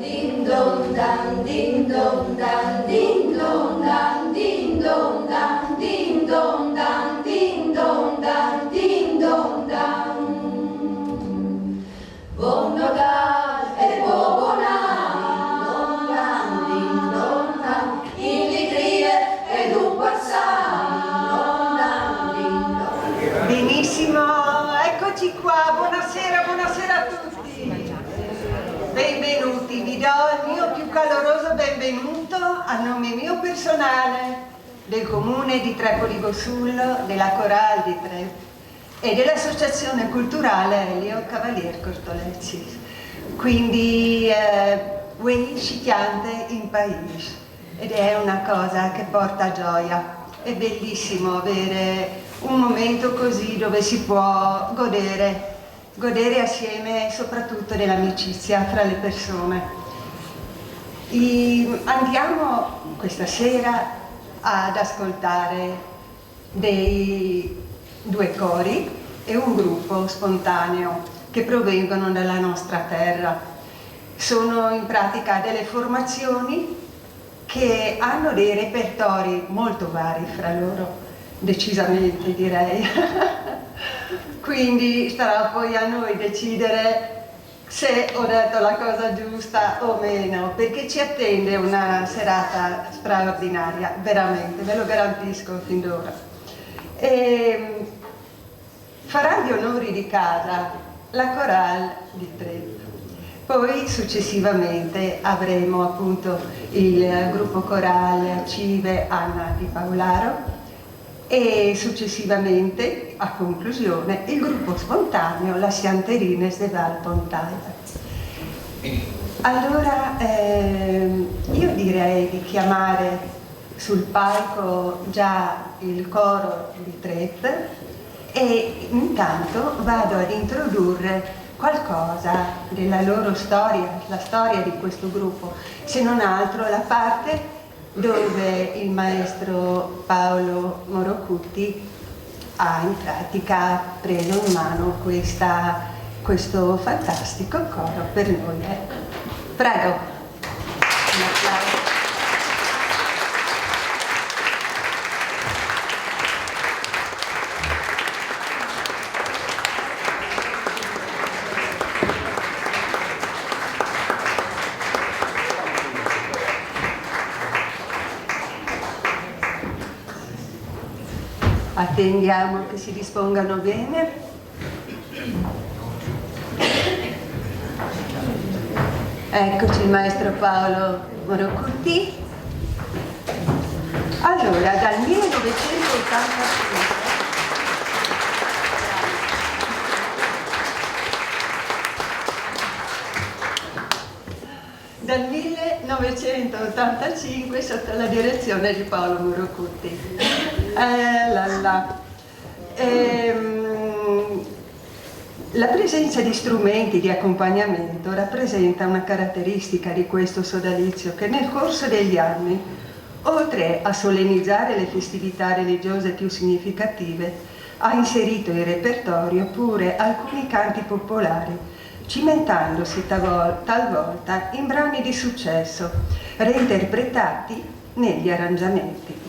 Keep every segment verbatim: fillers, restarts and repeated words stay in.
Din don dan, din don dan, din don dan, din don dan, din don dan, din don dan, din don dan. Bon Nadal e bon an, din don dan, din don dan, in ligrie e du passà, din don dan, din don dan. Benissimo, eccoci qua, buonasera, buonasera a tutti. Benvenuti, vi do il mio più caloroso benvenuto a nome mio personale, del comune di Trepoli Gossullo, della Coral di Trep e dell'associazione culturale Elio Cavalier Cortolecci. Quindi, eh, uei si cjante in paîs ed è una cosa che porta gioia. È bellissimo avere un momento così dove si può godere, godere assieme soprattutto dell'amicizia fra le persone. I- andiamo questa sera ad ascoltare dei due cori e un gruppo spontaneo che provengono dalla nostra terra. Sono in pratica delle formazioni che hanno dei repertori molto vari fra loro, decisamente direi. Quindi starà poi a noi decidere se ho detto la cosa giusta o meno, perché ci attende una serata straordinaria, veramente, ve lo garantisco fin d'ora. E farà gli onori di casa la Coral di Trep. Poi successivamente avremo appunto il gruppo corale Cive Anna di Paolaro e successivamente, a conclusione, il gruppo spontaneo La Sianterines de Val Pontaia. Allora, ehm, io direi di chiamare sul palco già il coro di Trep e intanto vado ad introdurre qualcosa della loro storia, la storia di questo gruppo, se non altro la parte dove il maestro Paolo Morocutti ha in pratica preso in mano questa, questo fantastico coro per noi. Eh. Prego. Un applauso. Attendiamo che si dispongano bene. Eccoci il maestro Paolo Morocutti. Allora, dal millenovecentoottantacinque dal millenovecentoottantacinque sotto la direzione di Paolo Morocutti. Eh, là, là. Ehm, la presenza di strumenti di accompagnamento rappresenta una caratteristica di questo sodalizio che nel corso degli anni, oltre a solennizzare le festività religiose più significative, ha inserito in repertorio pure alcuni canti popolari, cimentandosi tavol- talvolta in brani di successo, reinterpretati negli arrangiamenti.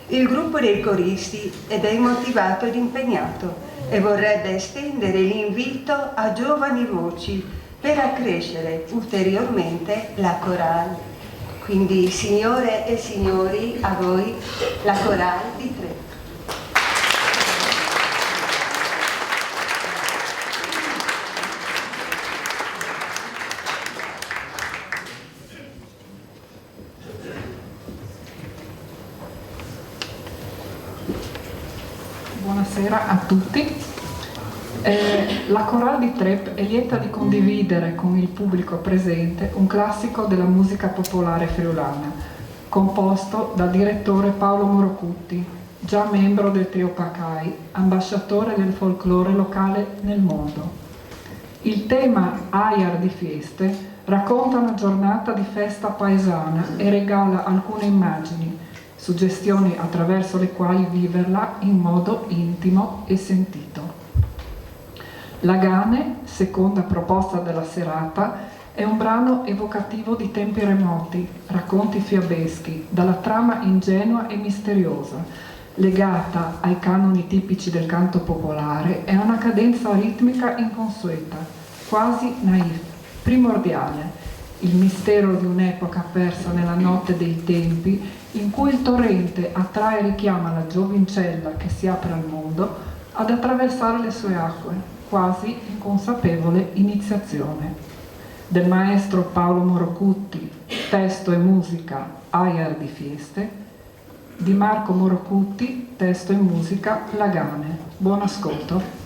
Il gruppo dei coristi è ben motivato ed impegnato e vorrebbe estendere l'invito a giovani voci per accrescere ulteriormente la corale. Quindi, signore e signori, a voi la corale di Trento. Buonasera a tutti. Eh, la Coral di Trep è lieta di condividere con il pubblico presente un classico della musica popolare friulana, composto dal direttore Paolo Morocutti, già membro del Trio Pacai, ambasciatore del folklore locale nel mondo. Il tema Aiar di fieste racconta una giornata di festa paesana e regala alcune immagini, suggestioni attraverso le quali viverla in modo intimo e sentito. La Gane, seconda proposta della serata, È un brano evocativo di tempi remoti, racconti fiabeschi, dalla trama ingenua e misteriosa, legata ai canoni tipici del canto popolare e a una cadenza ritmica inconsueta, quasi naif, primordiale, il mistero di un'epoca persa nella notte dei tempi in cui il torrente attrae e richiama la giovincella che si apre al mondo ad attraversare le sue acque, quasi inconsapevole iniziazione. Del maestro Paolo Morocutti, testo e musica Aiar di fieste, di Marco Morocutti, testo e musica Lagane. Buon ascolto.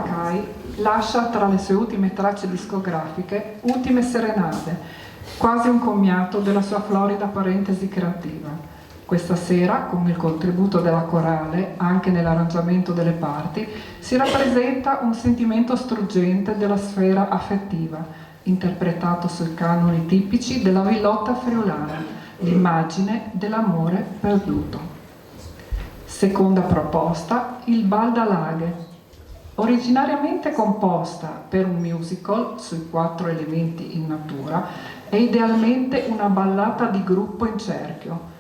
Kai lascia tra le sue ultime tracce discografiche Ultime Serenade, quasi un commiato della sua florida parentesi creativa. Questa sera, con il contributo della corale, anche nell'arrangiamento delle parti, si rappresenta un sentimento struggente della sfera affettiva, interpretato sui canoni tipici della villotta friulana, l'immagine dell'amore perduto. Seconda proposta, il Bal da Laghe. Originariamente composta per un musical sui quattro elementi in natura, è idealmente una ballata di gruppo in cerchio.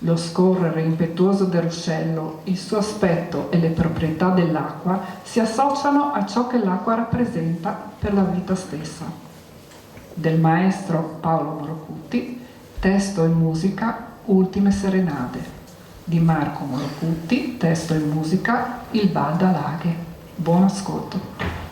Lo scorrere impetuoso del ruscello, il suo aspetto e le proprietà dell'acqua si associano a ciò che l'acqua rappresenta per la vita stessa. Del maestro Paolo Morocutti, testo e musica Ultime Serenade. Di Marco Morocutti, testo e musica Il Bal da Laghe. Buon ascolto.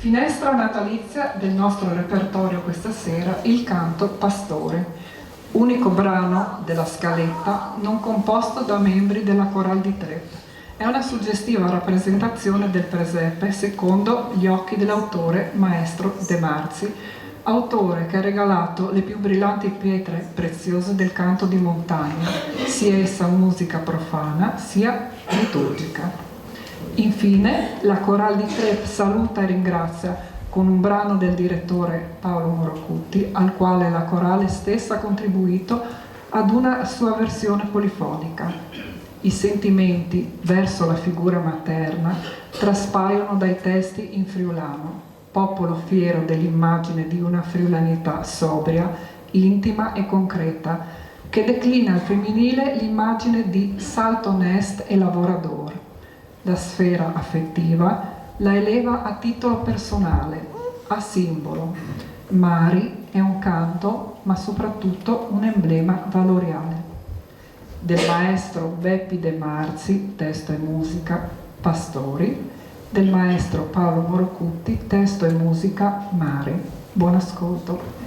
Finestra natalizia del nostro repertorio questa sera, il canto Pastore, unico brano della scaletta non composto da membri della Chorale di Trep. È una suggestiva rappresentazione del presepe secondo gli occhi dell'autore, maestro De Marzi, autore che ha regalato le più brillanti pietre preziose del canto di montagna, sia essa musica profana sia liturgica. Infine, la Chorale di Trep saluta e ringrazia con un brano del direttore Paolo Morocutti, al quale la Chorale stessa ha contribuito ad una sua versione polifonica. I sentimenti verso la figura materna traspaiono dai testi in friulano, popolo fiero dell'immagine di una friulanità sobria, intima e concreta, che declina al femminile l'immagine di salto onest e lavorador. La sfera affettiva la eleva a titolo personale, a simbolo. Mari è un canto, ma soprattutto un emblema valoriale. Del maestro Beppi De Marzi, testo e musica, Pastori, del maestro Paolo Morocutti, testo e musica, Mari. Buon ascolto.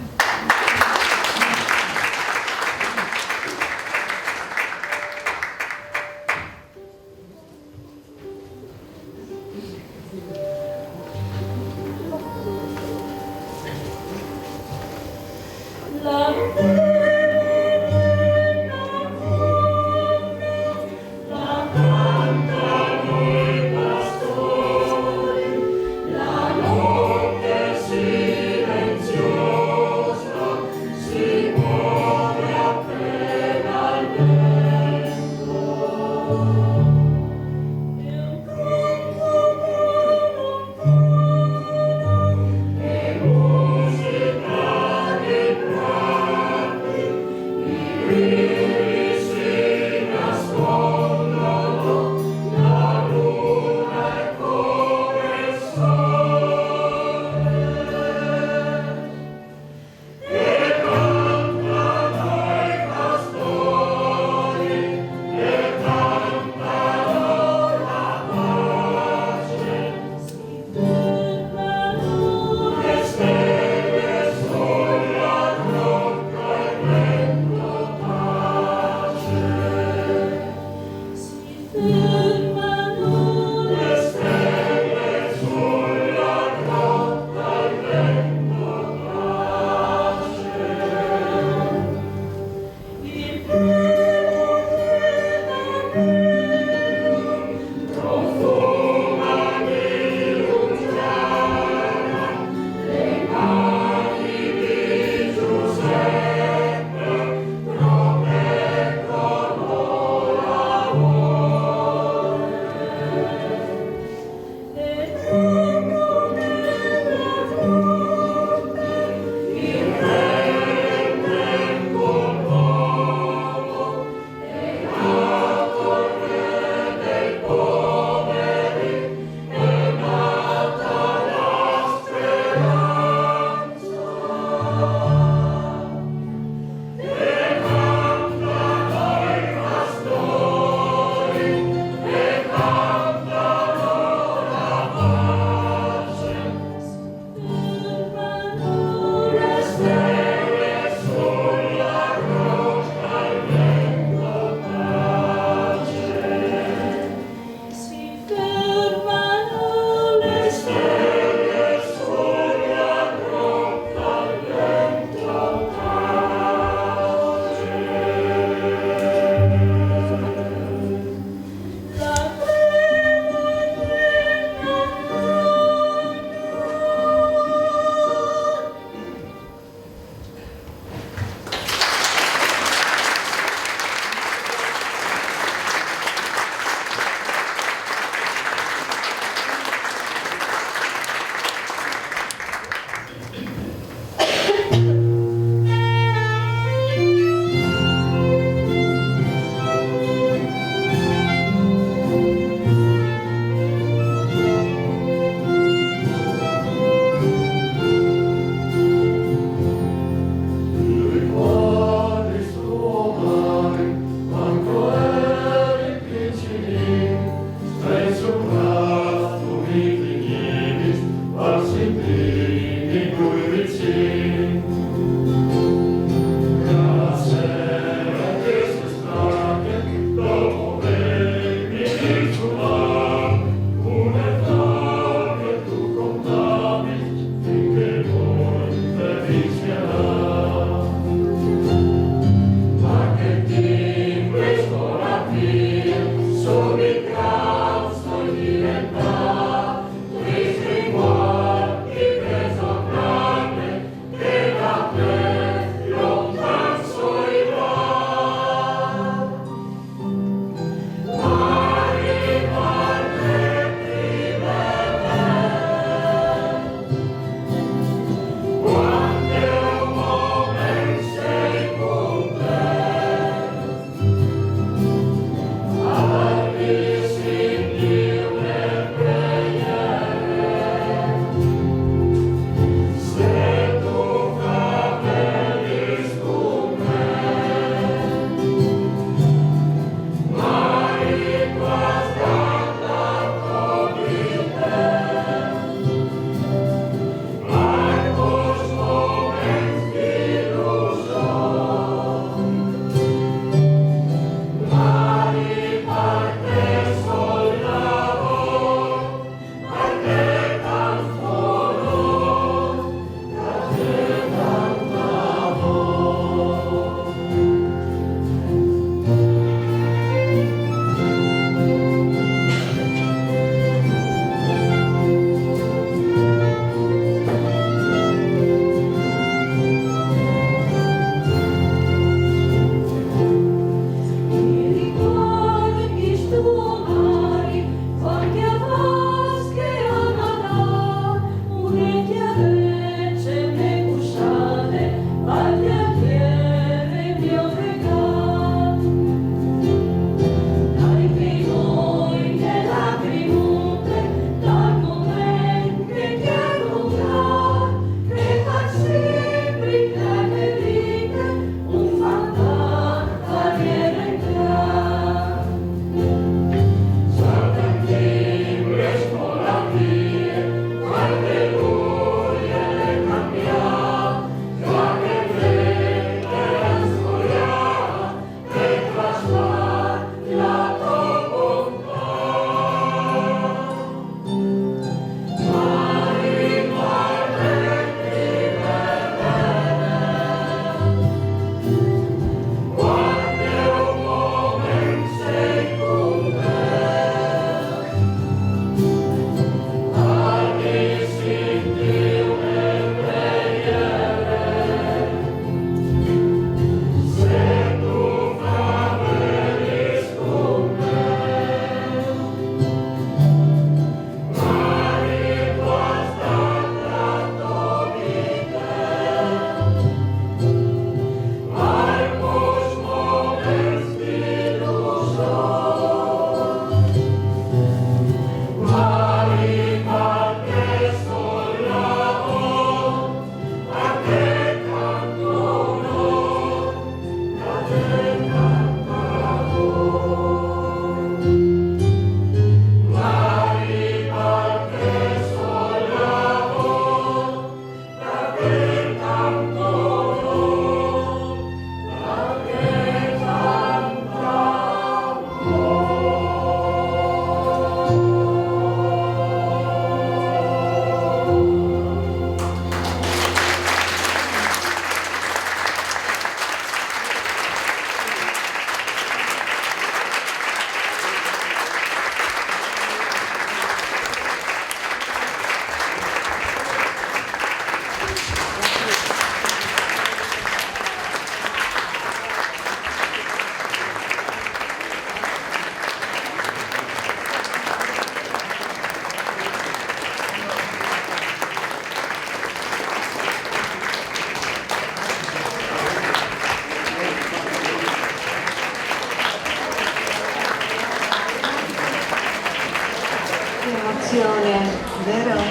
Vero?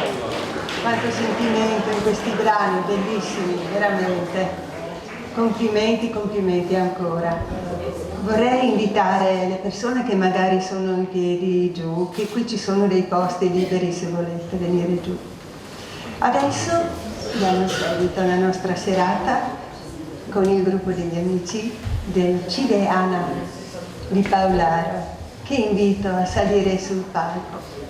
Quanto sentimento in questi brani, bellissimi, veramente. Complimenti, complimenti ancora. Vorrei invitare le persone che magari sono in piedi giù, che qui ci sono dei posti liberi se volete venire giù. Adesso diamo seguito alla nostra serata con il gruppo degli amici del Cide Ana di Paolaro, che invito a salire sul palco.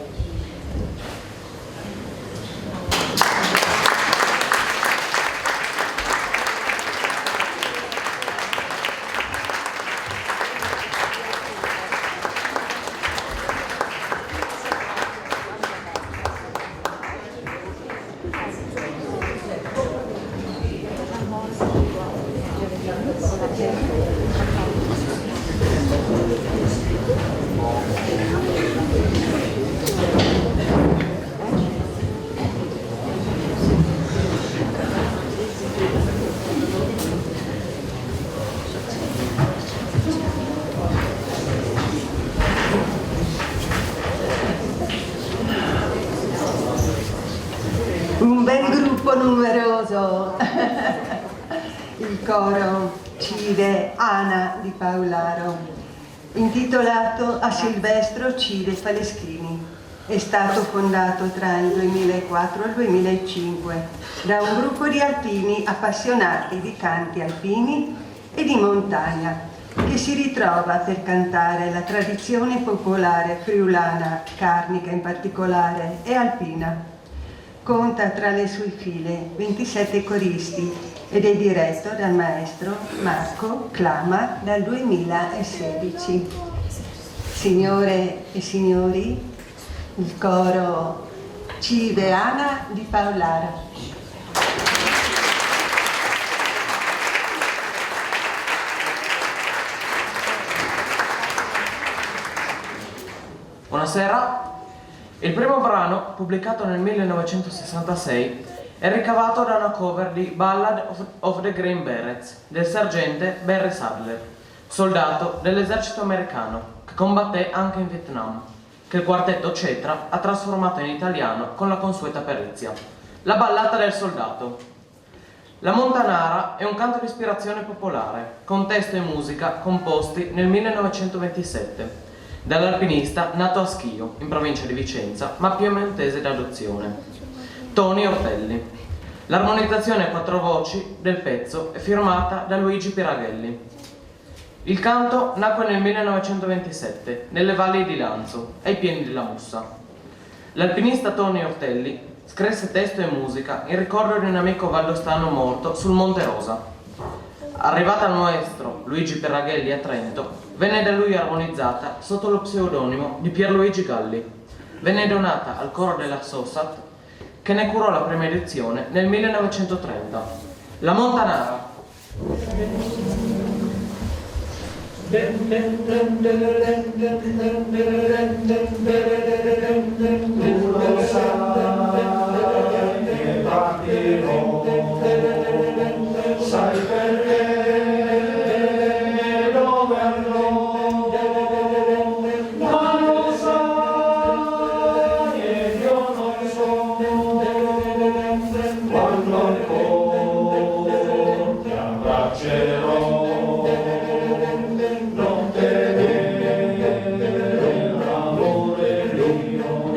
Un bel gruppo numeroso, il coro Cide Ana di Paolaro, intitolato a Silvestro Cide Faleschini. È stato fondato tra il duemilaquattro e il duemilacinque da un gruppo di alpini appassionati di canti alpini e di montagna, che si ritrova per cantare la tradizione popolare friulana, carnica in particolare, e alpina. Conta tra le sue file ventisette coristi ed è diretto dal maestro Marco Clama dal duemilasedici. Signore e signori, il coro Civeana di Paolaro. Buonasera. Il primo brano, pubblicato nel millenovecentosessantasei, è ricavato da una cover di Ballad of, of the Green Berets del sergente Barry Sadler, soldato dell'esercito americano che combatté anche in Vietnam, che il quartetto Cetra ha trasformato in italiano con la consueta perizia. La ballata del soldato. La Montanara è un canto di ispirazione popolare, con testo e musica composti nel millenovecentoventisette dall'alpinista nato a Schio, in provincia di Vicenza, ma piemontese d'adozione, Toni Ortelli. L'armonizzazione a quattro voci del pezzo è firmata da Luigi Piraghelli. Il canto nacque nel millenovecentoventisette, nelle valli di Lanzo, ai piedi della Mussa. L'alpinista Toni Ortelli scrisse testo e musica in ricordo di un amico valdostano morto sul Monte Rosa. Arrivato al maestro Luigi Peraghelli a Trento, venne da lui armonizzata sotto lo pseudonimo di Pierluigi Galli. Venne donata al coro della Sossat, che ne curò la prima edizione nel millenovecentotrenta. La Montanara. Tu lo sai che partirò, sai perché, dove andrò, ma lo sai che io non so quando ancora ti abbraccerò. Non temere l'amore mio.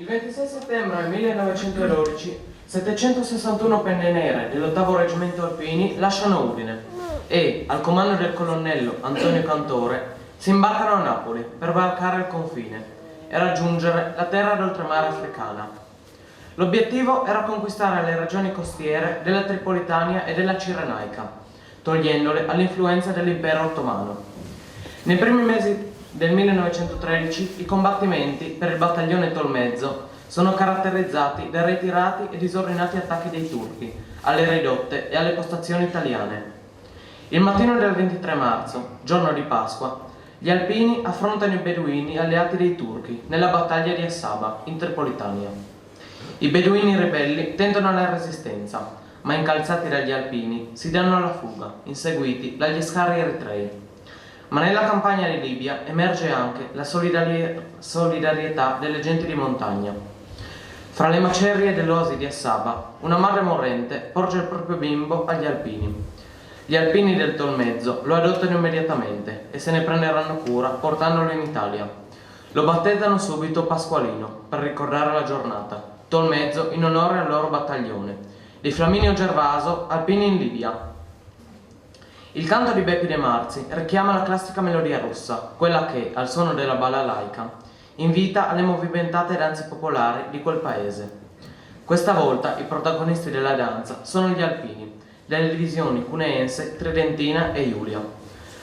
Il ventisei settembre del millenovecentododici, settecentosessantuno penne nere dell'ottavo reggimento alpini lasciano Udine e, al comando del colonnello Antonio Cantore, si imbarcano a Napoli per varcare il confine e raggiungere la terra d'oltremare africana. L'obiettivo era conquistare le regioni costiere della Tripolitania e della Cirenaica, togliendole all'influenza dell'impero ottomano. Nei primi mesi del millenovecentotredici i combattimenti per il battaglione Tolmezzo sono caratterizzati da ritirati e disordinati attacchi dei turchi alle ridotte e alle postazioni italiane. Il mattino del ventitré marzo, giorno di Pasqua, gli alpini affrontano i beduini alleati dei turchi nella battaglia di Assaba, in Tripolitania. I beduini ribelli tentano la resistenza, ma incalzati dagli alpini si danno alla fuga, inseguiti dagli scari eritrei. Ma nella campagna di Libia emerge anche la solidari- solidarietà delle genti di montagna. Fra le macerie dell'oasi di Assaba, una madre morente porge il proprio bimbo agli alpini. Gli alpini del Tolmezzo lo adottano immediatamente e se ne prenderanno cura portandolo in Italia. Lo battezzano subito Pasqualino per ricordare la giornata. Tolmezzo in onore al loro battaglione. Di Flaminio Gervaso, Alpini in Libia. Il canto di Beppi De Marzi richiama la classica melodia russa, quella che, al suono della balalaika, invita alle movimentate danze popolari di quel paese. Questa volta i protagonisti della danza sono gli alpini, delle divisioni cuneense, tridentina e Julia.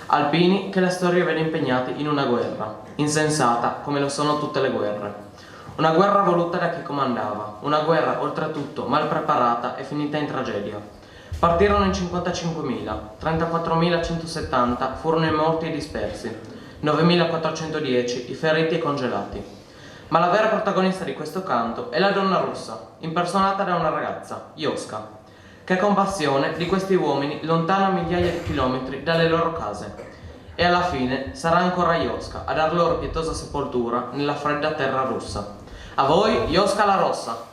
Alpini che la storia vede impegnati in una guerra, insensata come lo sono tutte le guerre. Una guerra voluta da chi comandava, una guerra oltretutto mal preparata e finita in tragedia. Partirono in cinquantacinquemila, trentaquattromilacentosettanta furono i morti e i dispersi, novemilaquattrocentodieci, i feriti e i congelati. Ma la vera protagonista di questo canto è la donna rossa, impersonata da una ragazza, Yoska, che con passione di questi uomini lontana migliaia di chilometri dalle loro case. E alla fine sarà ancora Yoska a dar loro pietosa sepoltura nella fredda terra russa. A voi, Yoska la rossa!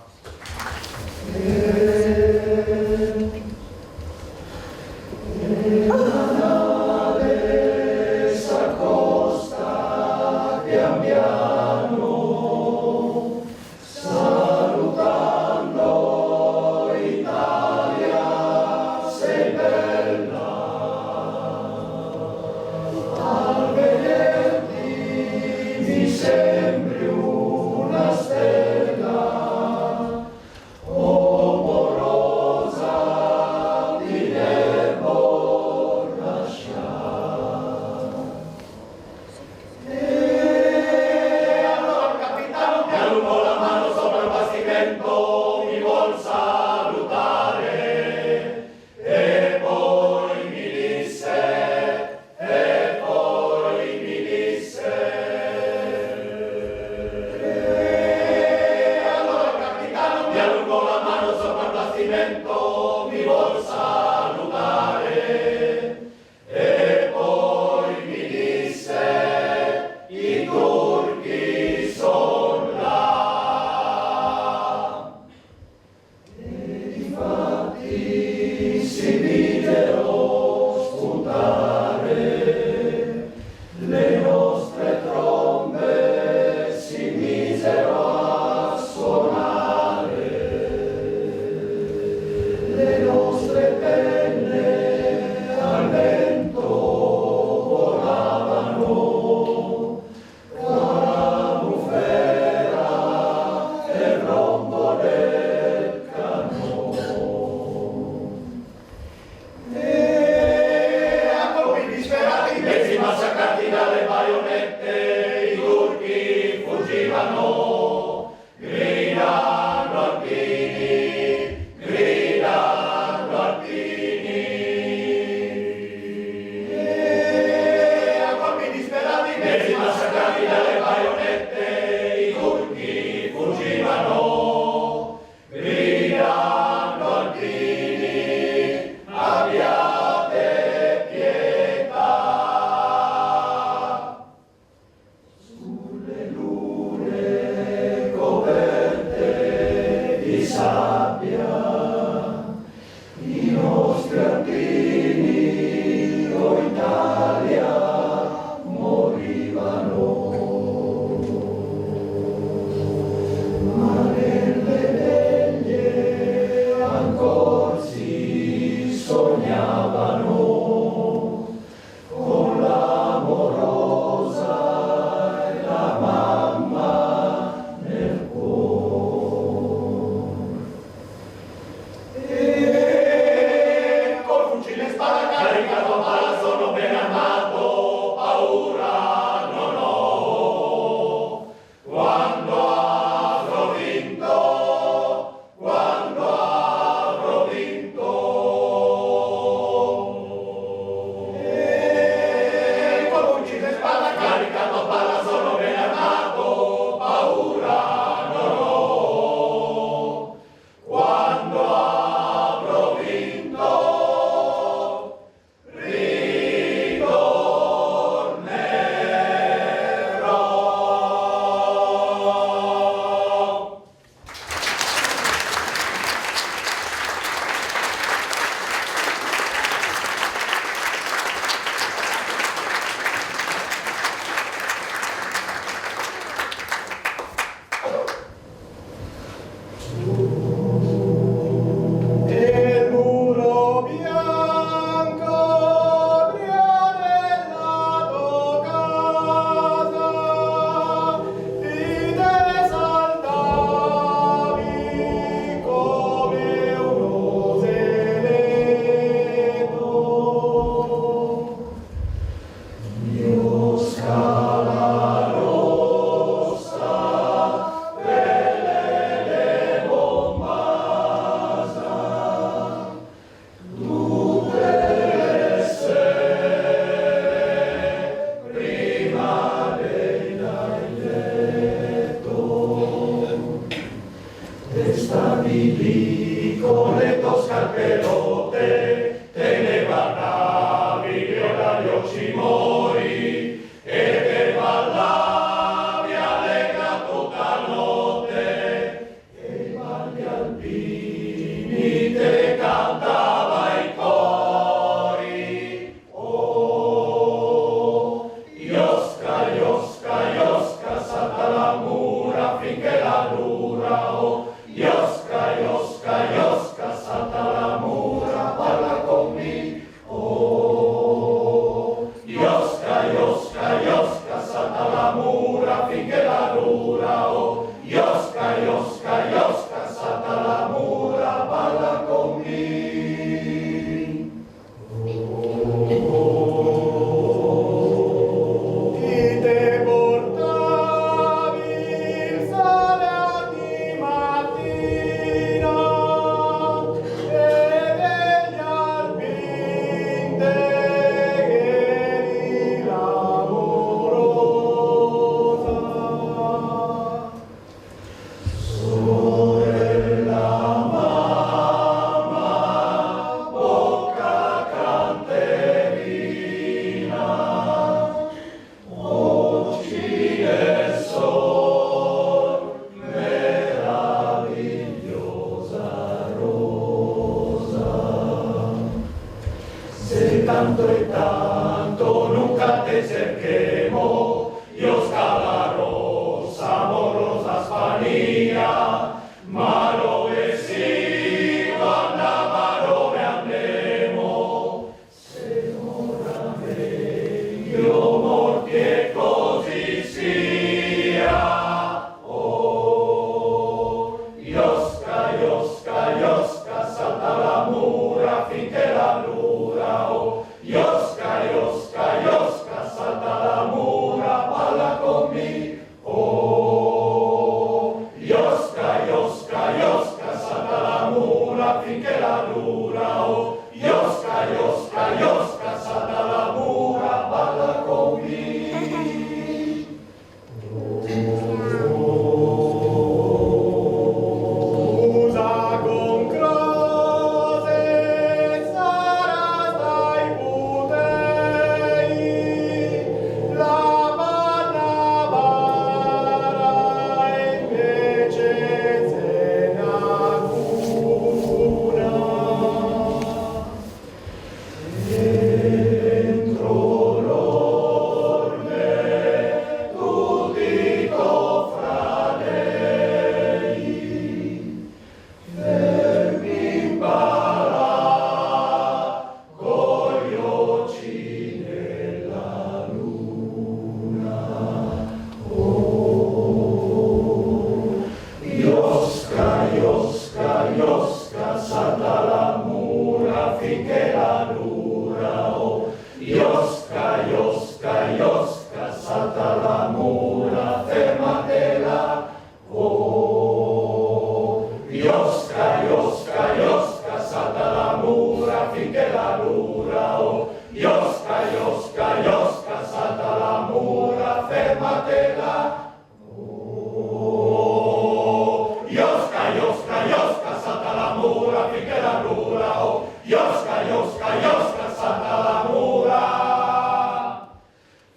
Iosca, iosca, iosca, sata la mura, finché la rura, oh. Iosca, iosca, iosca, sata la mura.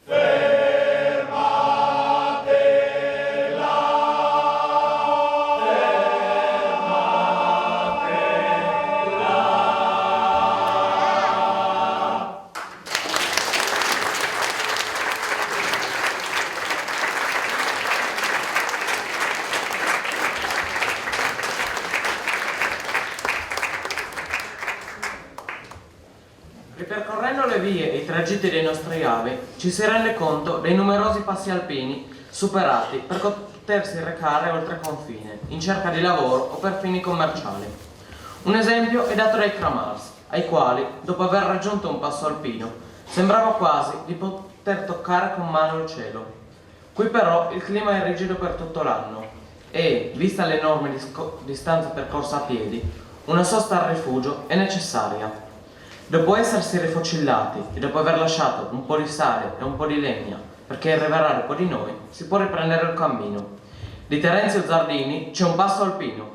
Fermate là, fermate là. Ripercorrendo le vie e i tragitti dei nostri avi, ci si rende conto dei numerosi passi alpini superati per potersi recare oltre confine, in cerca di lavoro o per fini commerciali. Un esempio è dato dai Kramars, ai quali, dopo aver raggiunto un passo alpino, sembrava quasi di poter toccare con mano il cielo. Qui però il clima è rigido per tutto l'anno e, vista l'enorme disco- distanza percorsa a piedi, una sosta al rifugio è necessaria. Dopo essersi rifocillati e dopo aver lasciato un po' di sale e un po' di legna per chi arriverà dopo di noi, si può riprendere il cammino. Di Terenzio Zardini c'è un passo alpino.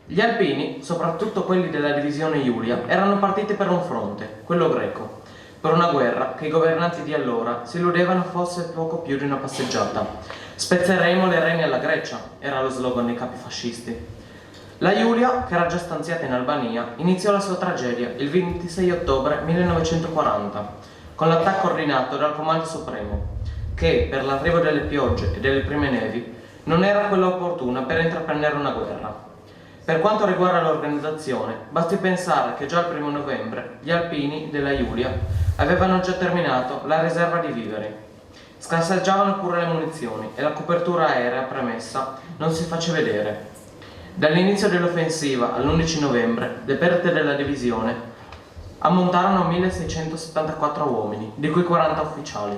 Gli alpini, soprattutto quelli della divisione Julia, erano partiti per un fronte, quello greco, per una guerra che i governanti di allora si illudevano fosse poco più di una passeggiata. "Spezzeremo le reni alla Grecia", era lo slogan dei capi fascisti. La Julia, che era già stanziata in Albania, iniziò la sua tragedia il ventisei ottobre millenovecentoquaranta, con l'attacco ordinato dal Comando Supremo, che, per l'arrivo delle piogge e delle prime nevi, non era quella opportuna per intraprendere una guerra. Per quanto riguarda l'organizzazione, basti pensare che già il primo novembre gli alpini della Julia avevano già terminato la riserva di viveri. Scarseggiavano pure le munizioni e la copertura aerea premessa non si face vedere. Dall'inizio dell'offensiva all'undici novembre, le perdite della divisione ammontarono a milleseicentosettantaquattro uomini, di cui quaranta ufficiali.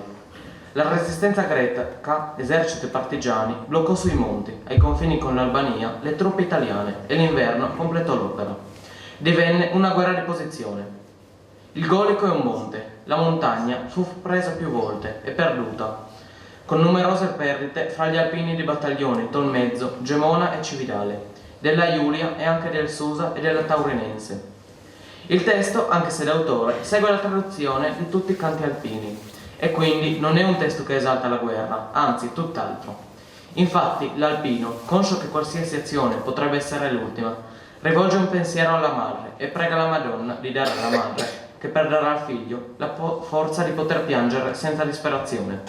La resistenza greca, esercito e partigiani, bloccò sui monti, ai confini con l'Albania, le truppe italiane e l'inverno completò l'opera. Divenne una guerra di posizione. Il Golico è un monte, la montagna fu presa più volte e perduta, con numerose perdite fra gli alpini di battaglioni Tolmezzo, Gemona e Cividale, della Julia e anche del Susa e della Taurinense. Il testo, anche se d'autore, segue la tradizione di tutti i canti alpini e quindi non è un testo che esalta la guerra, anzi tutt'altro. Infatti l'alpino, conscio che qualsiasi azione potrebbe essere l'ultima, rivolge un pensiero alla madre e prega la Madonna di dare alla madre, che perderà il figlio, la po- forza di poter piangere senza disperazione.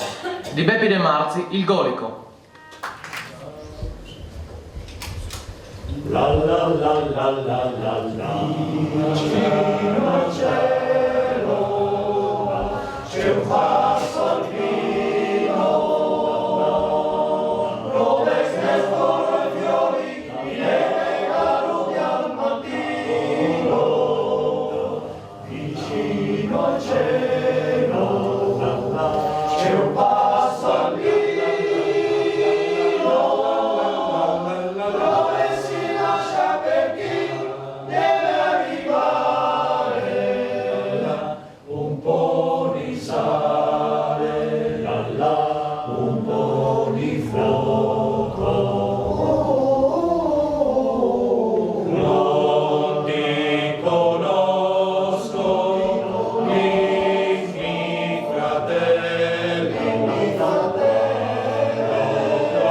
Di Bepi De Marzi, Il Golico. La la la la la la la. Vicino al cielo c'è un passo alpino, dove crescono i fiori, i nevi caduti al mattino. Vicino al cielo c'è un passo alpino, dove si lascia per chi deve arrivare. Un po' di sale, là, là, un po' di fuoco. Non ti conosco, dimmi, fratello, quando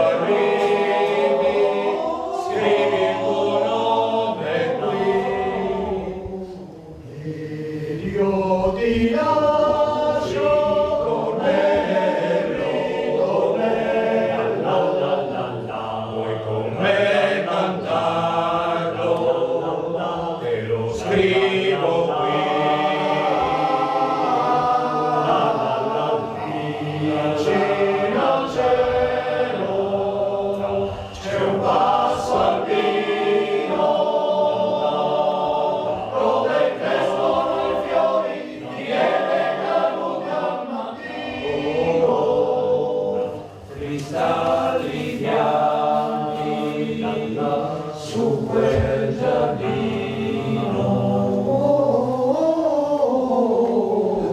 arrivi, scrivi il tuo nome qui. Ed io ti lascio con me, con me, la, la, la, la. Vuoi con me cantarlo? Te lo scrivo qui. La, la, la, la. Vicino al cielo c'è un passo alpino, dove crescono i fiori di miele caduti al mattino, cristalli bianchi su quel giardino.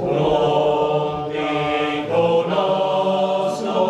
Non ti conosco,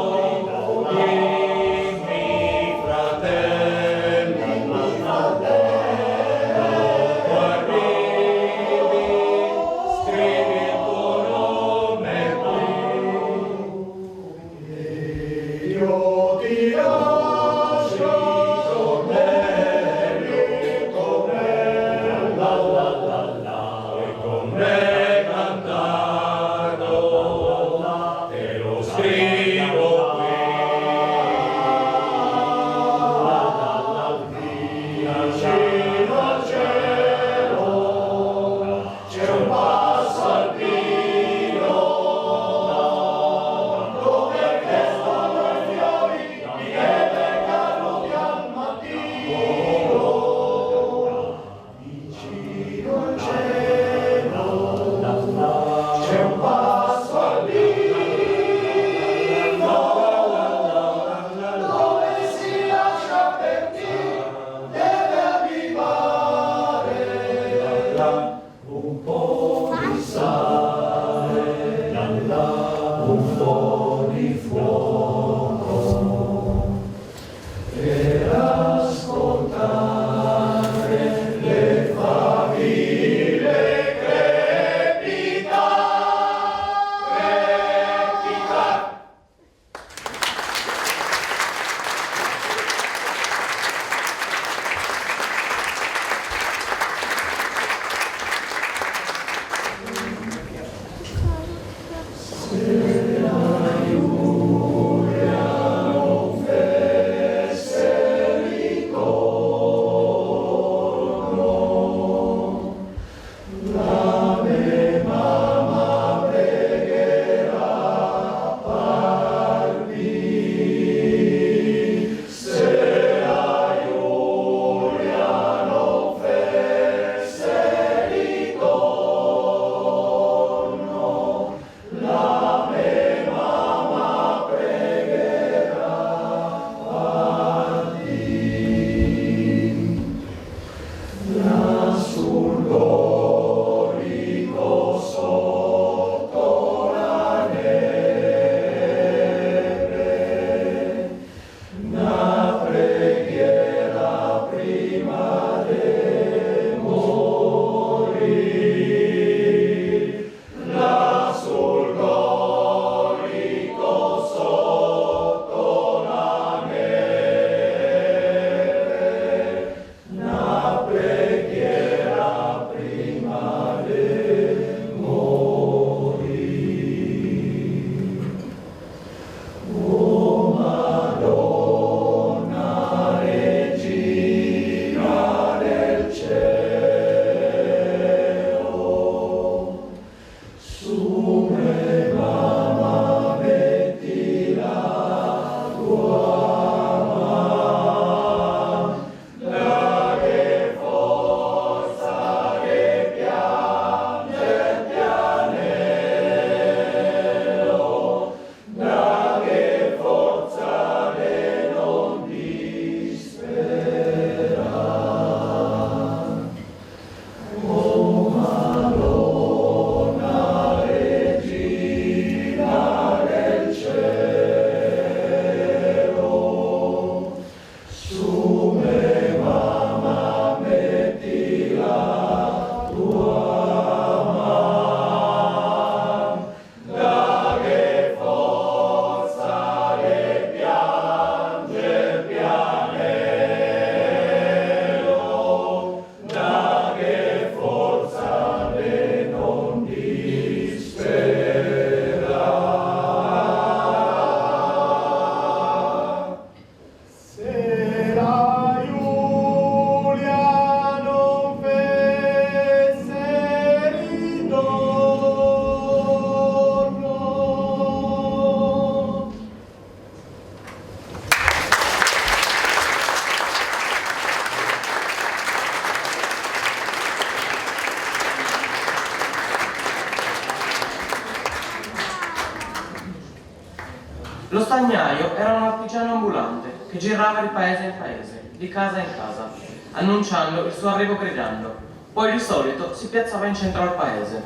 Stagnaio era un artigiano ambulante che girava di paese in paese, di casa in casa, annunciando il suo arrivo gridando. Poi di solito si piazzava in centro al paese.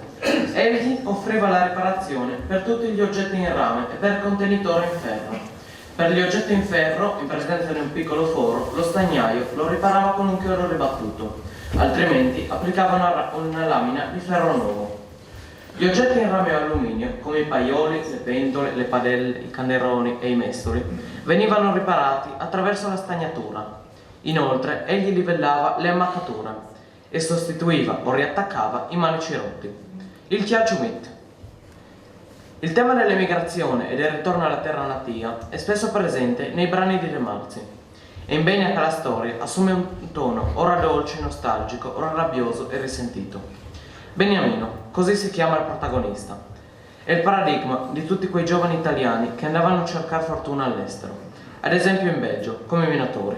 Egli offriva la riparazione per tutti gli oggetti in rame e per contenitore in ferro. Per gli oggetti in ferro, in presenza di un piccolo foro, lo stagnaio lo riparava con un chiodo ribattuto, altrimenti applicava una, ra- una lamina di ferro nuovo. Gli oggetti in rame o alluminio, come i paioli, le pentole, le padelle, i canderoni e i mestoli, venivano riparati attraverso la stagnatura. Inoltre, egli livellava le ammaccature e sostituiva o riattaccava i manici rotti. Il Chiaciumit. Il tema dell'emigrazione e del ritorno alla terra natia è spesso presente nei brani di De Marzi, e in Benia Calastoria assume un tono ora dolce, nostalgico, ora rabbioso e risentito. Beniamino, così si chiama il protagonista, è il paradigma di tutti quei giovani italiani che andavano a cercare fortuna all'estero, ad esempio in Belgio, come minatori,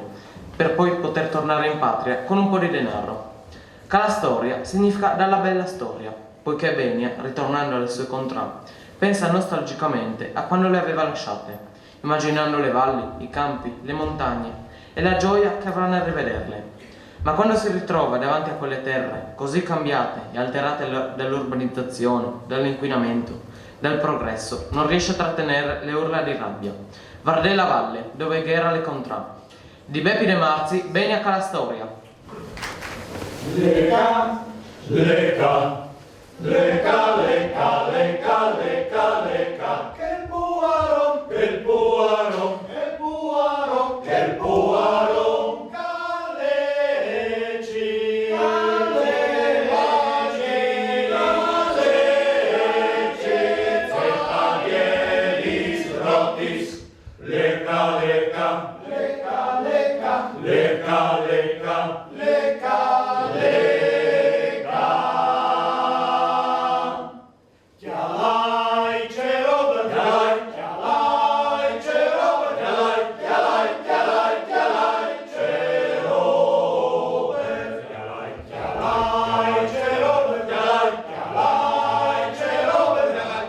per poi poter tornare in patria con un po' di denaro. Calastoria significa dalla bella storia, poiché Benia, ritornando alle sue contrà, pensa nostalgicamente a quando le aveva lasciate, immaginando le valli, i campi, le montagne e la gioia che avrà nel rivederle. Ma quando si ritrova davanti a quelle terre, così cambiate e alterate l- dall'urbanizzazione, dall'inquinamento, dal progresso, non riesce a trattenere le urla di rabbia. Vardè la valle, dove gh'era le contrà. Di Bepi De Marzi, Benia Calastoria. Leca, leca, leca, leca, leca, leca, leca, che puaron, che puaron, che puaron, che puaron, caleci, caleci, caleci, zeta dielis rotis. Leca, leca, leca, leca, leca, leca, leca, leca. Chialai, cerobe, chialai, chialai, cerobe, chialai, chialai, chialai, chialai, cerobe, chialai, chialai, cerobe, chialai, chialai, cerobe, chialai.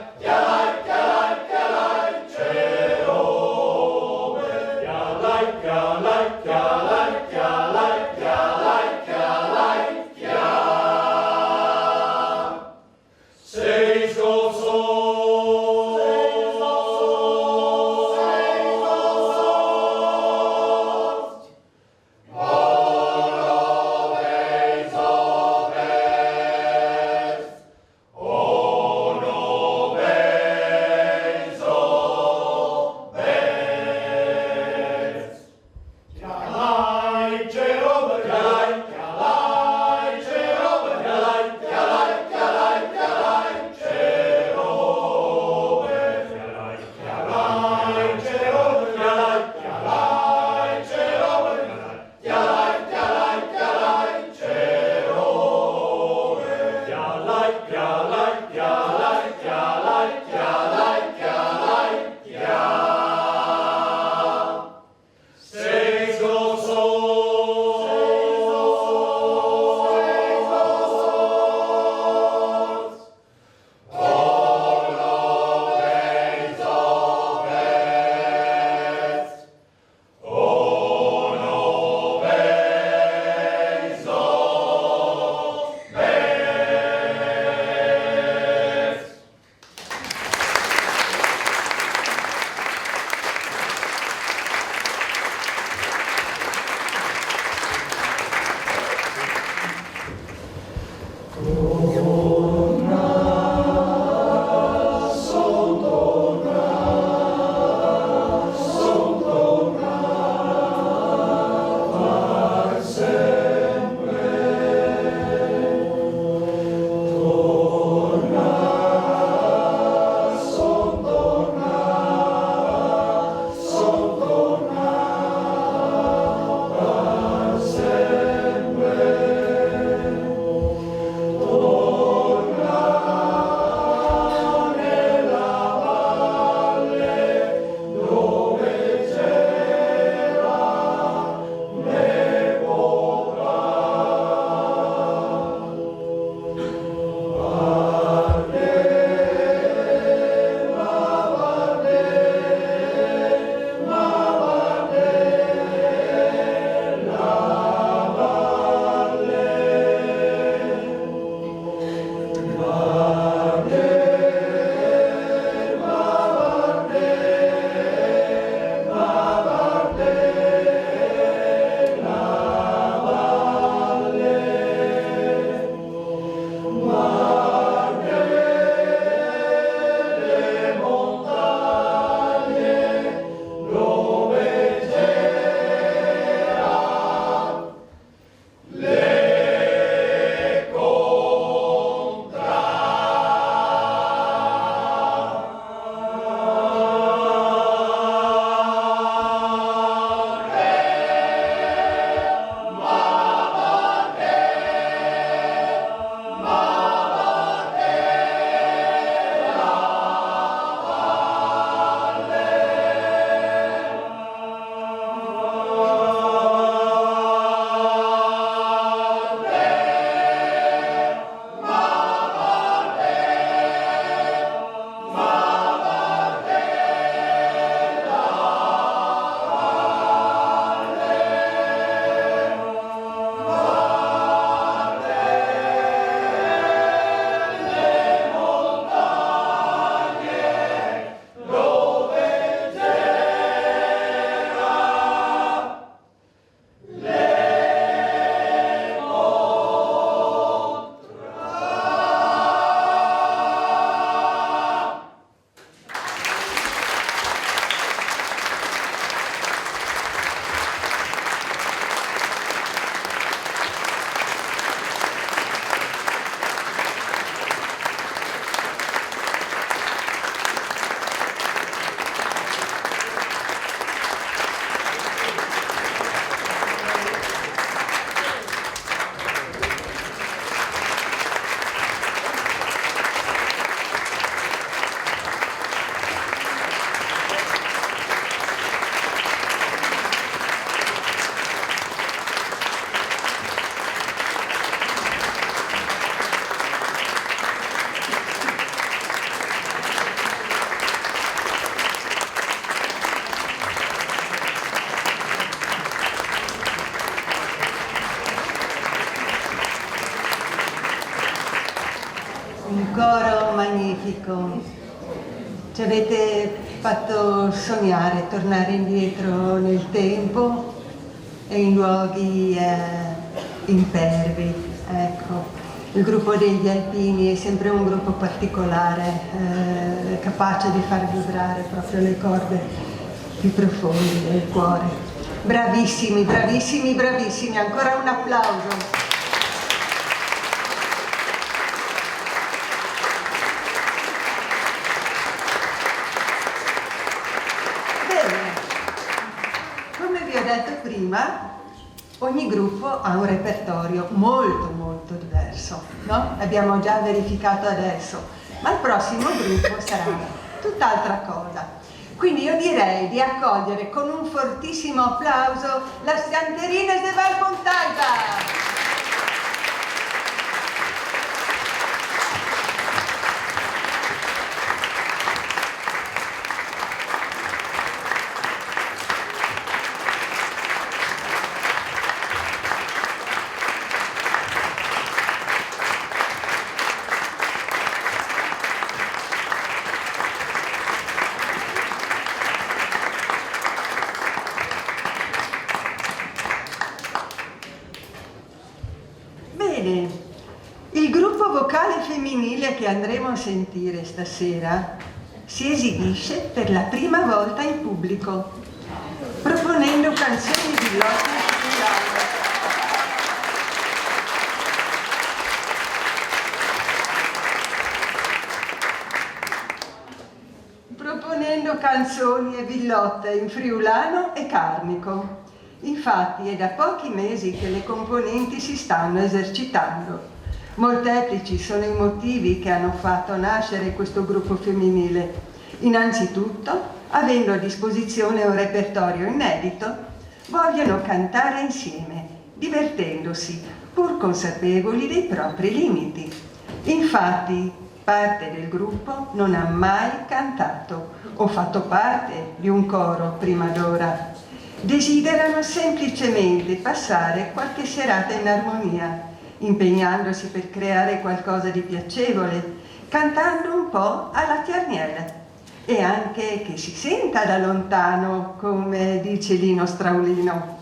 Coro magnifico, ci avete fatto sognare, tornare indietro nel tempo e in luoghi eh, impervi. Ecco. Il gruppo degli alpini è sempre un gruppo particolare, eh, capace di far vibrare proprio le corde più profonde del cuore. Bravissimi, bravissimi, bravissimi, ancora un applauso. Bene, come vi ho detto prima, ogni gruppo ha un repertorio molto molto diverso, no? L'abbiamo già verificato adesso, ma il prossimo gruppo sarà tutt'altra cosa. Quindi io direi di accogliere con un fortissimo applauso las Canterines de Valcontalba. Bene, il gruppo vocale femminile che andremo a sentire stasera si esibisce per la prima volta in pubblico, proponendo canzoni di lotta e proponendo canzoni e villotte in friulano e carnico. Infatti è da pochi mesi che le componenti si stanno esercitando. Molteplici sono i motivi che hanno fatto nascere questo gruppo femminile. Innanzitutto, avendo a disposizione un repertorio inedito, vogliono cantare insieme, divertendosi, pur consapevoli dei propri limiti. Infatti, parte del gruppo non ha mai cantato o fatto parte di un coro prima d'ora. Desiderano semplicemente passare qualche serata in armonia, impegnandosi per creare qualcosa di piacevole, cantando un po' alla Tiarniella. E anche che si senta da lontano, come dice Lino Straulino.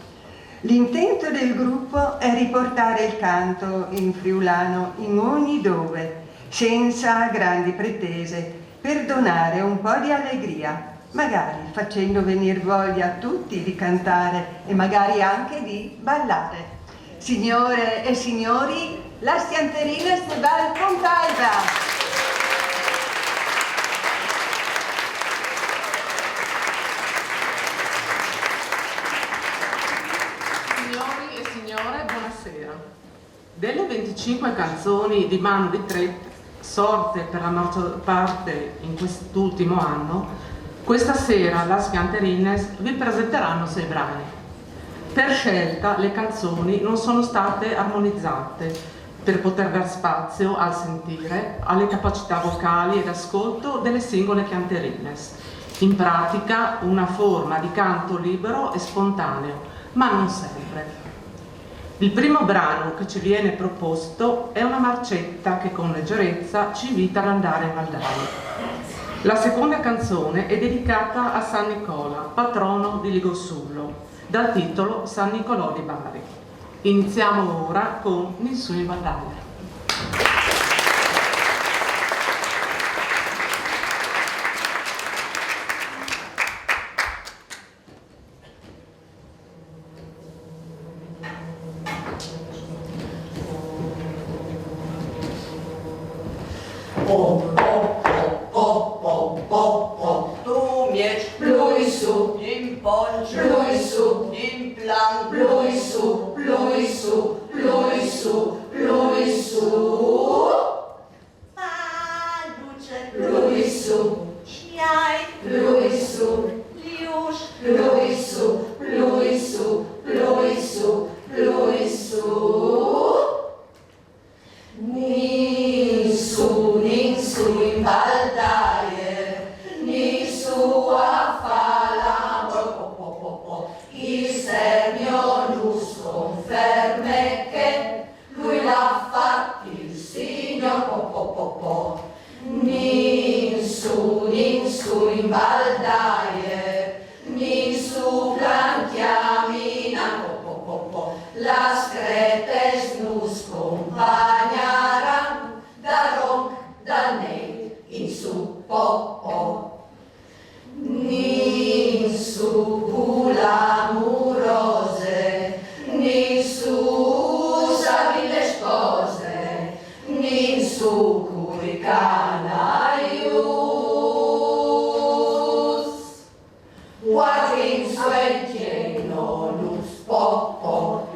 L'intento del gruppo è riportare il canto in friulano in ogni dove, senza grandi pretese, per donare un po' di allegria, magari facendo venir voglia a tutti di cantare e magari anche di ballare. Signore e signori, las Canterines de Valcontalba. Signori e signore, buonasera. Delle venticinque canzoni di Manu Di Tre, sorte per la maggior parte in quest'ultimo anno, questa sera las Canterines vi presenteranno sei brani. Per scelta le canzoni non sono state armonizzate per poter dar spazio al sentire, alle capacità vocali e d'ascolto delle singole canterines. In pratica una forma di canto libero e spontaneo, ma non sempre. Il primo brano che ci viene proposto è una marcetta che con leggerezza ci invita ad andare in Valdale. La seconda canzone è dedicata a San Nicola, patrono di Ligorsullo, dal titolo San Nicolò di Bari. Iniziamo ora con Nisù in Valdale. Pom, pom, pom, pom, pom, pom, pom, tu mieć, pluj su, jim ponč, pluj su, jim plan, pluj su, pluj su, pluj su, pluj su. Paluče, pluj su, šjaj, pluj su, ljuš, pluj su, pluj su, pluj su, pluj su. Nisu, nisu in Valdaje, nisu a fala po po po po po, i sernjo nus conferme che lui l'ha fatti il Signor po po po po. Suenche no nus popo.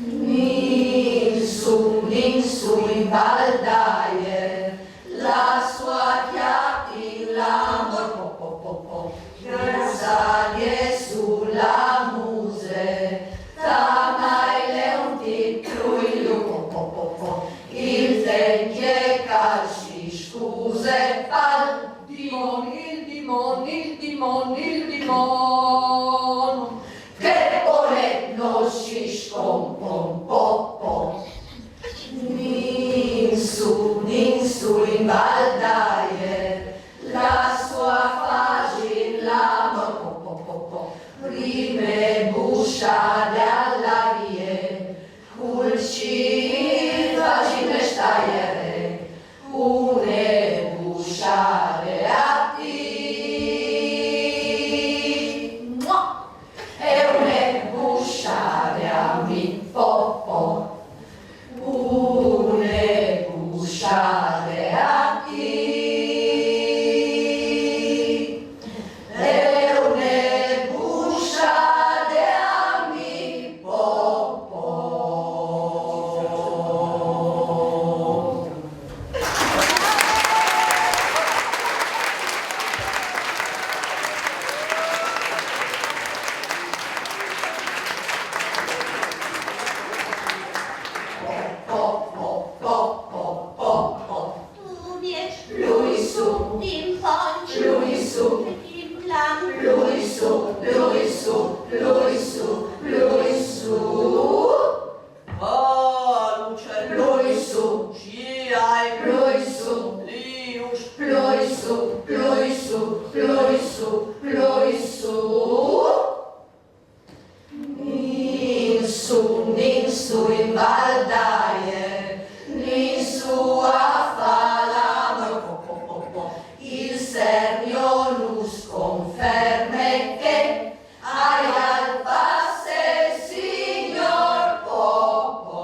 Ninsun, ninsun in Valdaie, la sua chiatin l'amor, po, po, po, po. Grazie a Iesu la muse, tamai leunti plui lu, po, po, po, po. Il ten che calci scuse, pal. Dimon, il dimon, il dimon, il dimon. Che polet nos scispon, pom, pom, pom. Ninsun, ninsun in Valdaie, la sua fasin l'amor, pom, pom, pom, pom. Prime busciade al larie, cul cîl fasin mestaiere, une busciade a ti. Mua! E une busciade a mi, po, po. Une busciade a ti. E une busciade a mi, po, po. Tu mi ets plui su, din ponç, plui su, e din plan, plui su, plui su, plui su, plui su. Ah, Luce, plui su, sciai, plui su, lius, plui su, plui su, plui su, plui su. Ninsun, ninsun in Valdaie, ninsun a fa l'amor, po, po, po, po. Il Sernio nus conferme che aial passe, Signor, po, po.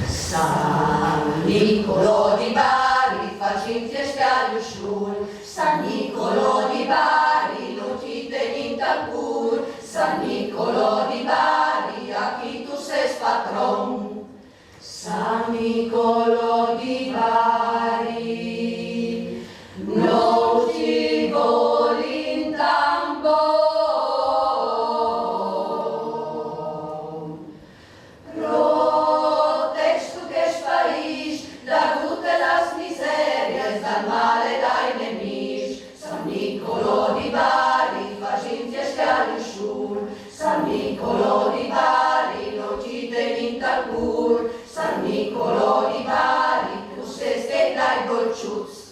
San Nicolò di Bari, facim fieste a Lusciul. San Nicolò di Bari, no ti tegnim tal cur. San Nicolò di Bari, a chi tu ses patron. San Nicolò di Bari, no ti volim tan bon. Protestu chest pais da dutas las miserias, dal mal e dai nemics. San Nicolò di Bari, facim fieste a Lusciul. San Nicolò di Bari, no ti tegnim tal cur. San Nicolò di Bari, tu ses chel dai dolçuts.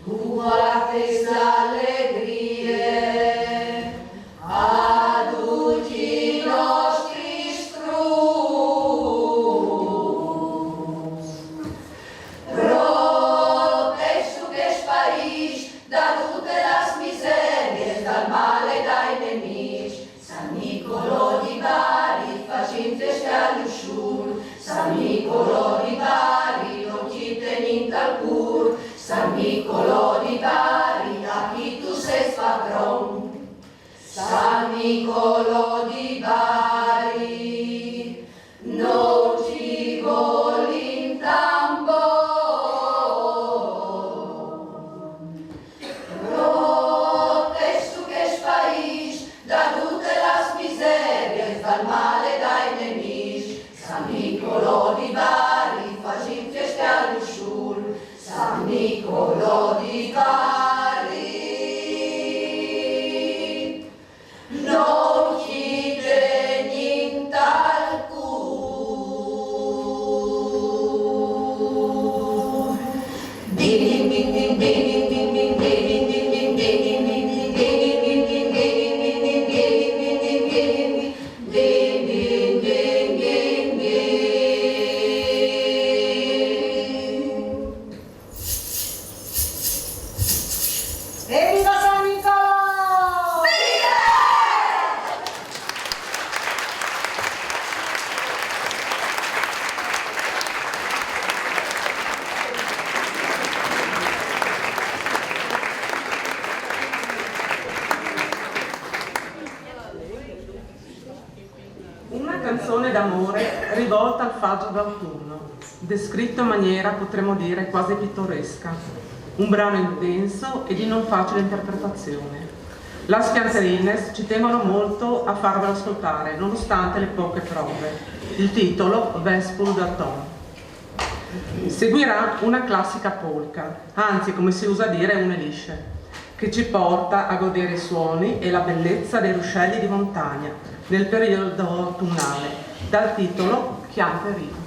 Tu puartes l'alegrie a ducj i nostris fruts. Protestu chest pais da dutas las miserias, dal mal e dai nemics. San Nicolò di Bari, facim fieste a Lusciul. San Nicolò di Bari, no ti tegnim tal cur. San Nicolò di Bari, a chi tu ses patron. San Nicolò di Bari, no ti volim tan bon. Protestu chest pais da dutas las miserias, dal mal e dai nemics. San Nicolò di Bari, facim fieste a Lusciul. San Nicolò di Bari, no ti tegnim tal cur. d'amore rivolta al faggio d'autunno, descritto in maniera, potremmo dire, quasi pittoresca. Un brano intenso e di non facile interpretazione. Las Pianterines ci tengono molto a farvelo ascoltare, nonostante le poche prove. Il titolo, Vespul da Tom. Seguirà una classica polca, anzi, come si usa dire, un elisce, che ci porta a godere i suoni e la bellezza dei ruscelli di montagna nel periodo autunnale, dal titolo Chianteria.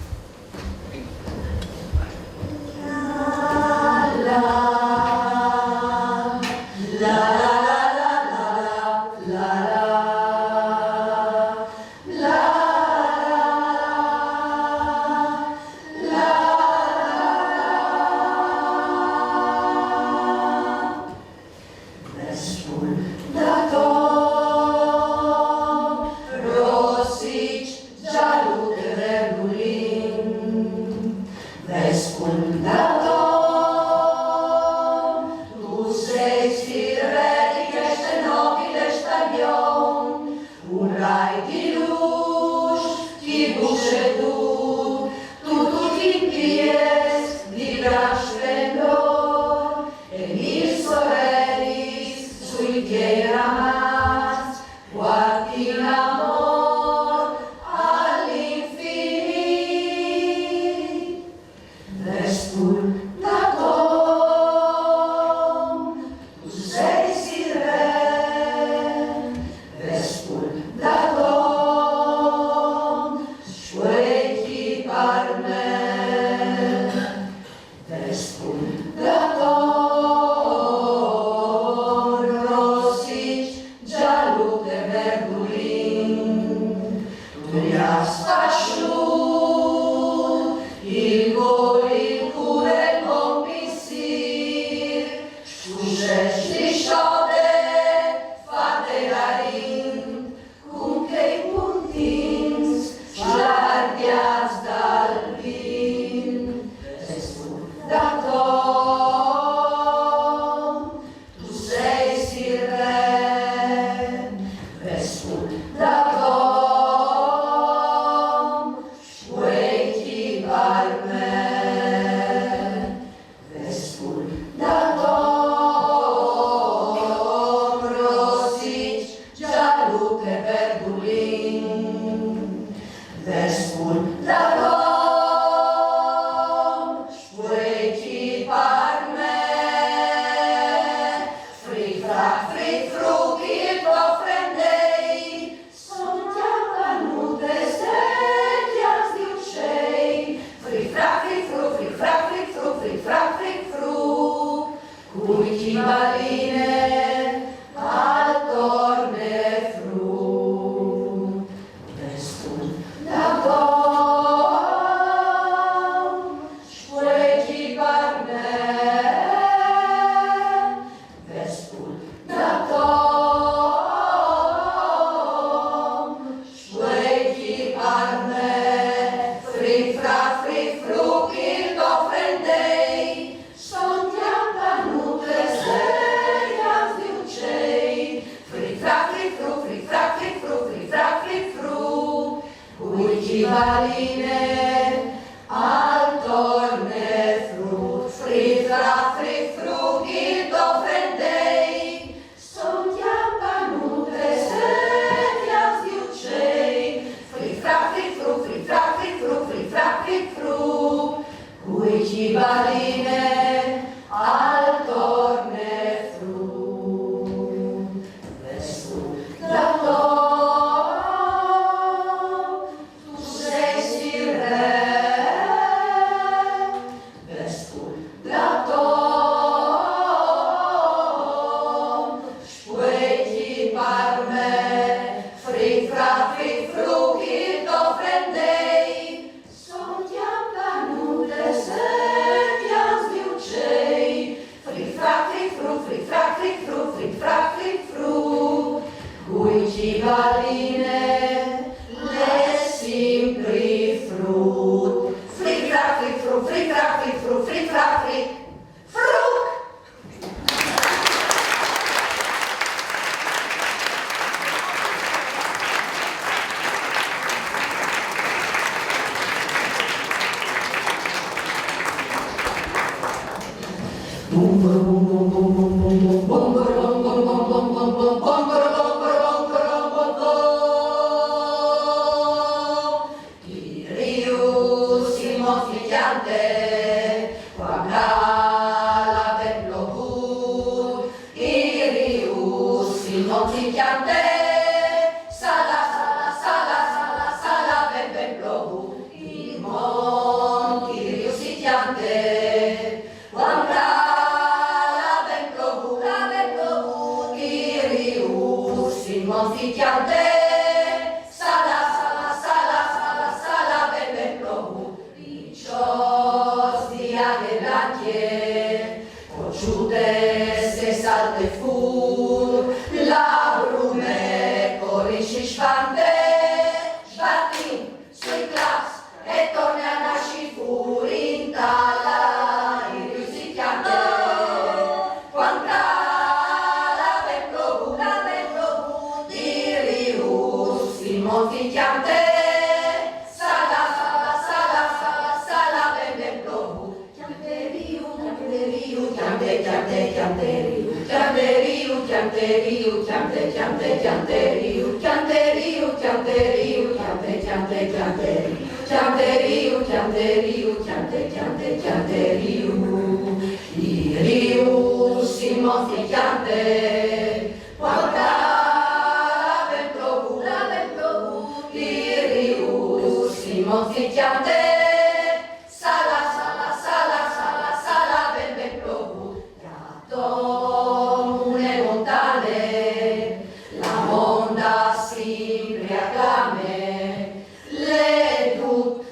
Riu si mozzi chiante, quando l'ha ben plovut, i riu si mozzi chiante, sala, sala, sala, sala, sala, ben, ben plovut, i monti riu si chiante, quando l'ha ben plovut, l'ha ben plovut, i riu si mozzi chiante, sala, sala, sala, sala, sala, ben, ben plovut, piccios di aghe blanche, cociute se salte fur, la brume cori si spante, sbatin sui claps e torne a nasci fur in tala, i riu si chiante, quando l'ha ben plovut, l'ha ben plovut, i riu si mozzi chiante, sala, sala, sala, sala, sala, ben, ben plovut, chiante riu, chiante riu, chiante, chiante, chiante riu, chiante riu, chiante riu, chiante, chiante, chiante riu, chiante riu, chiante riu, chiante, chiante, chiante riu, chiante riu, chiante riu, chiante, chiante, chiante riu, i riu si mozzi chiante, quando l'ha ben plovut, l'ha ben plovut, i riu si mozzi chiante, sala, sala, sala, sala, sala, ben, ben plovut, ca domune montane, la monda simpri a clame, l'è dut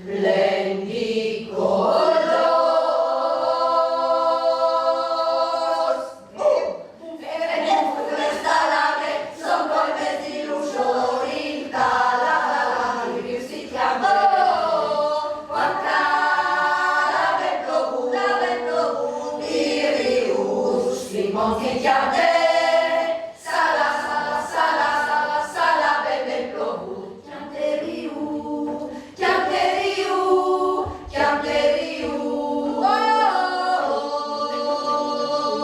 plen di colors. E nel fur resta l'aghe, son col mez di luscior in tala, i riu si chiante, quando l'ha ben plovut, l'ha ben plovut, i riu si mozzi chiante, sala, sala, sala, sala, sala, ben, ben plovut, chiante riu, chiante riu, chiante riu, oh, oh,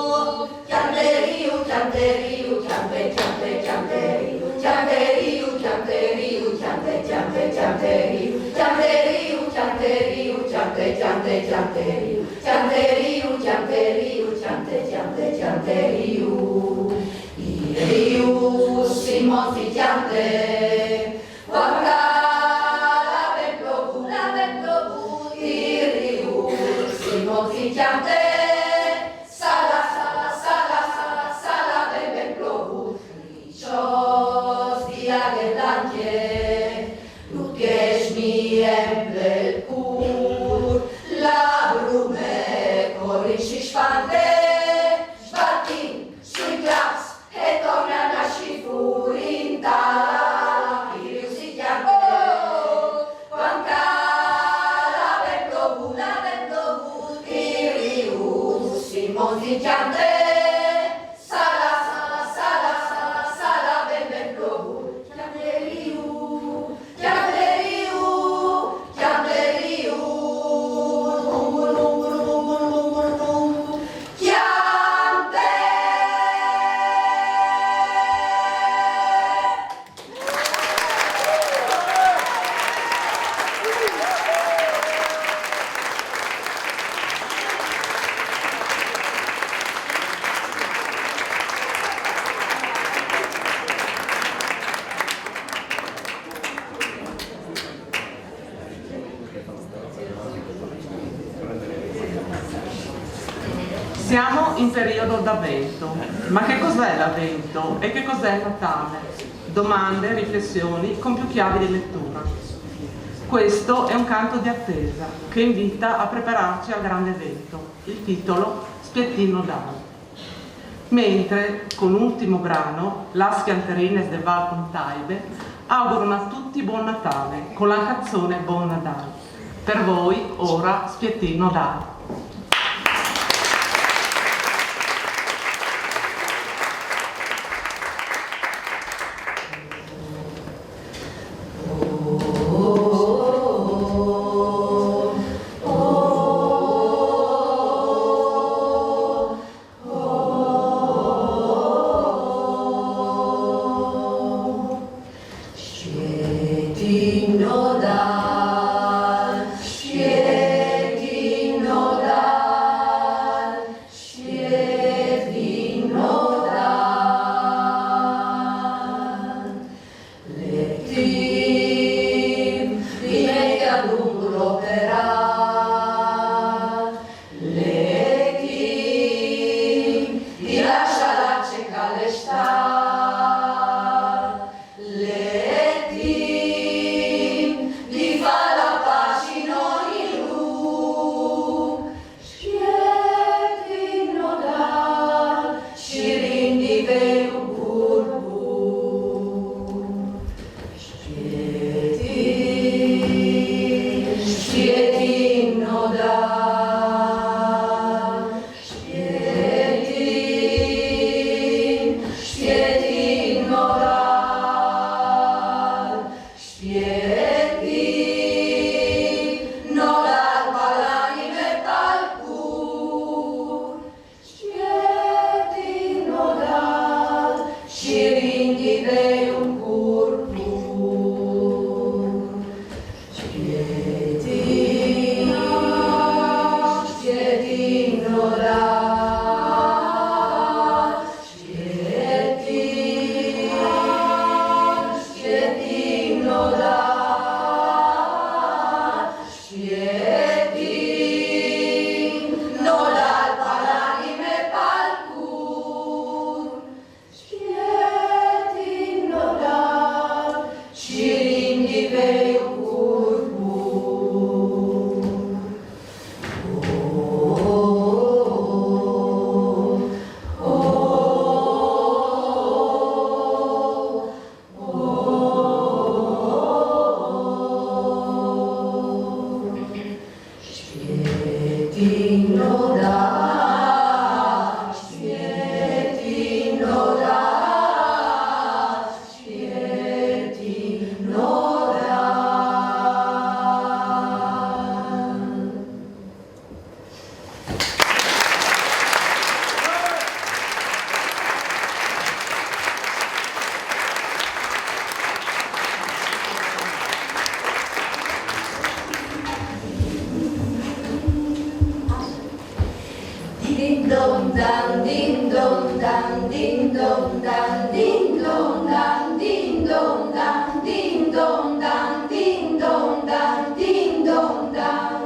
oh, chiante riu, chiante riu, chiante, chiante, chiante riu, chiante riu, chiante riu, chiante, chiante, chiante riu, chiante riu, chiante riu, chiante, chiante, chiante riu, chiante riu, chiante riu, chiante, chiante, chiante riu, i riu si mozzi chiante, quando l'ha ben plovut, l'ha ben plovut, i riu si mozzi chiante, sala, sala, sala, sala, sala, ben, ben plovut, piccios di aghe blanche, lu piesmi emple il cur, la brume cori si spante, sbatin sui claps e torne a nasci fur in tala, i riu si chiante, quando l'ha ben plovut, l'ha ben plovut, i riu si mozzi chiante, sala, sala, sala, sala, sala, ben, ben plovut, chiante riu, chiante riu, chiante riu, chiante. Siamo in periodo d'avvento. Ma che cos'è l'avvento e che cos'è il Natale? Domande, riflessioni con più chiavi di lettura. Questo è un canto di attesa che invita a prepararci al grande evento. Il titolo: Spietin Nodâl. Mentre, con l'ultimo brano, Las Chianterinas de Val Contaibe augurano a tutti buon Natale con la canzone Bon Nadâl. Per voi, ora, Spietin Nodâl. Ringhivei un curpu. Spietin, spietin, no da. Spietin, spietin, no da. Spietin, no da pal anime e pal cur. Spietin, no da, ci ringhivei un curpu. Spietin, no da, spietin, no da, spietin, no da. Din don dan, din don dan, din don dan, din don dan, din don dan, din don dan, din don dan, din don dan.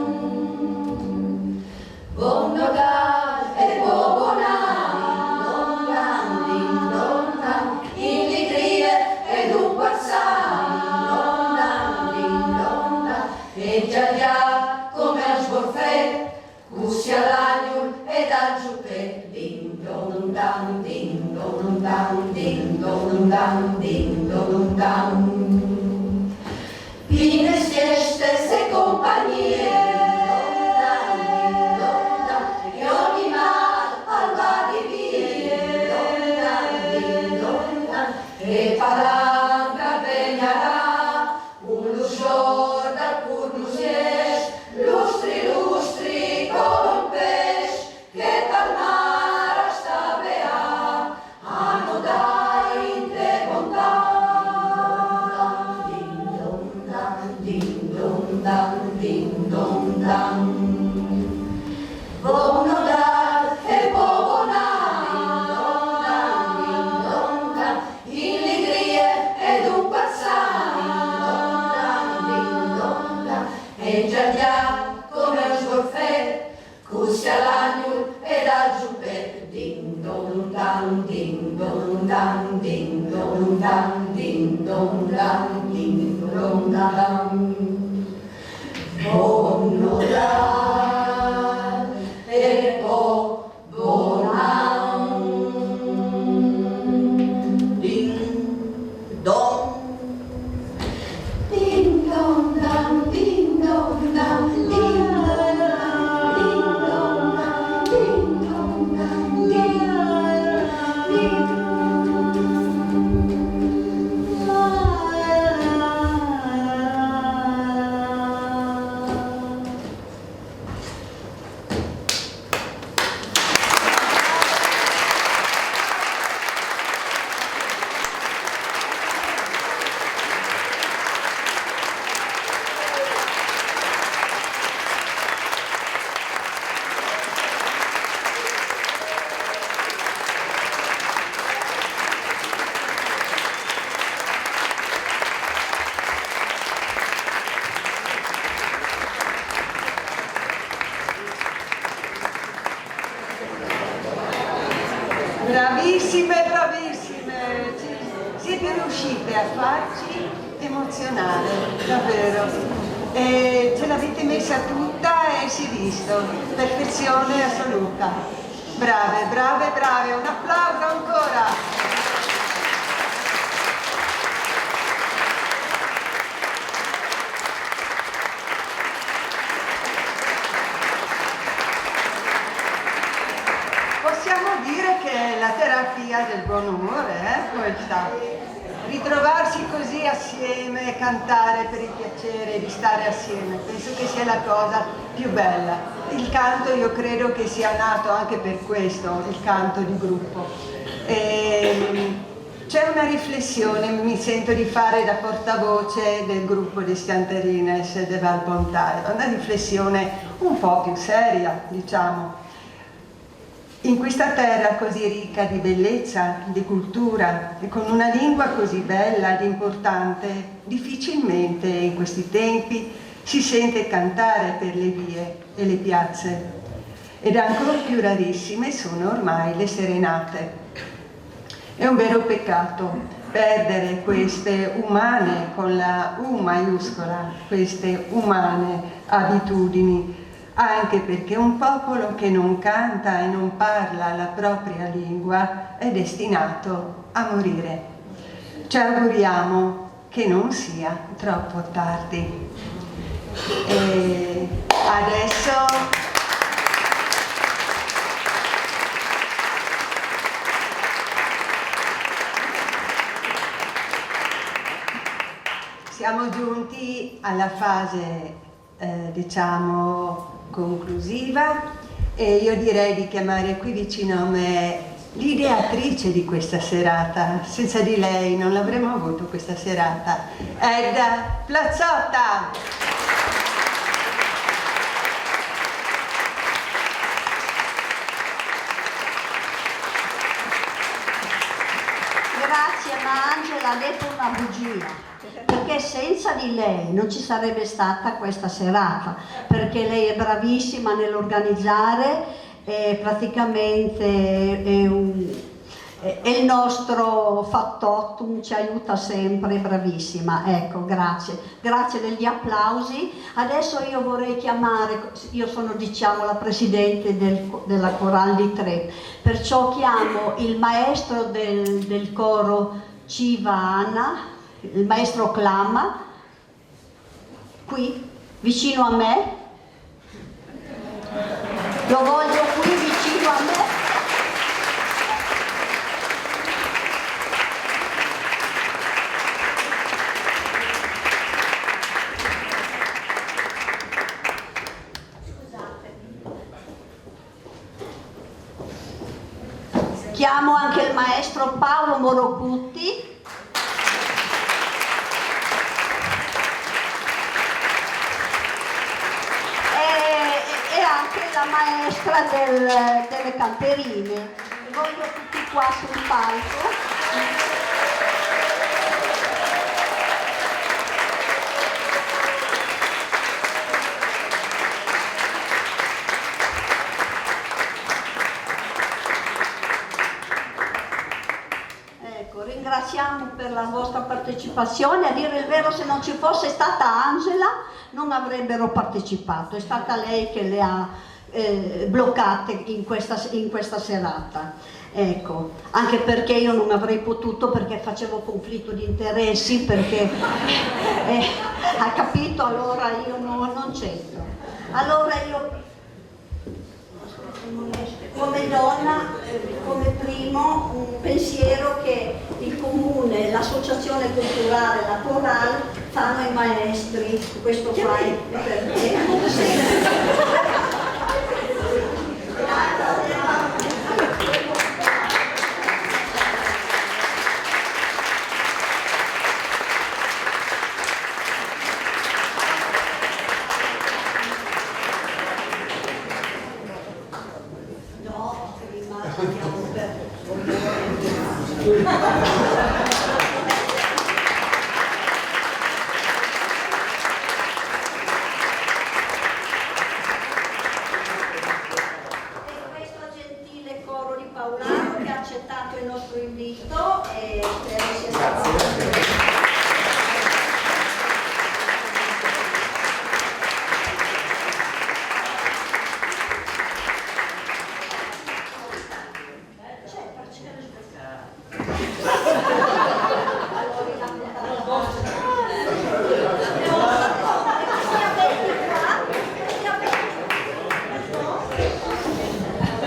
Bon Nadâl e bon, bon an, din don dan, din don dan, in ligrie e dut par san, din don dan, din don dan, e cjalât come un sborfet, cussì al agnul e dal zupet, din don dan, din don dan, din don dan, din don dan. Pì nes fiestes e compagniis, din don dan, din don dan, e ogni mâl al va di vie, din don dan, din don dan, e palanca vegnarà, un lusor dal cûr nus jes, lustri, lustri, come un pes che tal mâr al sta a beâ, a nodâ inte bontât. Din don dan, din don dan, din don dan. Bon Nadâl e bon, bon an, din don dan, din don dan, in ligrie e dut par san, din don dan, din don dan, e cjalât come un sborfet, cussì al agnul e dal zupet, din don dan, din don dan, din don dan, din don dan, din don dan. Bon Nadâl e bon, bon an. Din don. Din don dan, din don dan, din don dan, din don dan, din don dan, din don dan, din don dan. Bravissime, bravissime, ci- siete riuscite a farci emozionare, davvero. E ce l'avete messa tutta e si è visto, perfezione assoluta. Brave, brave, brave, un applauso ancora. Possiamo dire che è la terapia del buon umore, eh, questa. Ritrovarsi così assieme, cantare per il piacere di stare assieme, penso che sia la cosa più bella. Il canto, io credo che sia nato anche per questo, il canto di gruppo. E, C'è una riflessione, mi sento di fare da portavoce del gruppo di Scanterines de Valpontal, una riflessione un po' più seria, diciamo. In questa terra così ricca di bellezza, di cultura e con una lingua così bella ed importante, difficilmente in questi tempi si sente cantare per le vie e le piazze, ed ancor più rarissime sono ormai le serenate. È un vero peccato perdere queste umane, con la U maiuscola, queste umane abitudini, anche perché un popolo che non canta e non parla la propria lingua è destinato a morire. Ci auguriamo che non sia troppo tardi. E adesso siamo giunti alla fase, eh, diciamo, conclusiva, e io direi di chiamare qui vicino a me l'ideatrice di questa serata. Senza di lei non l'avremmo avuto questa serata, Edda Plazzotta. Grazie, ma Angela ha detto una bugia, perché senza di lei non ci sarebbe stata questa serata, perché lei è bravissima nell'organizzare e praticamente è, un, è il nostro factotum, ci aiuta sempre, è bravissima. Ecco, grazie. Grazie degli applausi. Adesso io vorrei chiamare, io sono, diciamo, la presidente del, della Chorale di Treppi, perciò chiamo il maestro del, del coro Civana, il maestro Clama, qui vicino a me. Lo voglio qui vicino a me. Chiamo anche il maestro Paolo Morocutti. E, e anche la maestra del, delle canterine. Voglio tutti qua sul palco. Ecco, ringraziamo per la vostra partecipazione. A dire il vero, se non ci fosse stata Angela, non avrebbero partecipato. È stata lei che le ha eh, bloccate in questa, in questa serata. Ecco, anche perché io non avrei potuto, perché facevo conflitto di interessi, perché eh, ha capito, allora io no, non c'entro. Allora io come donna, eh, come primo, un pensiero che il comune, l'associazione culturale, la Coral fanno ai maestri. Questo fai per te.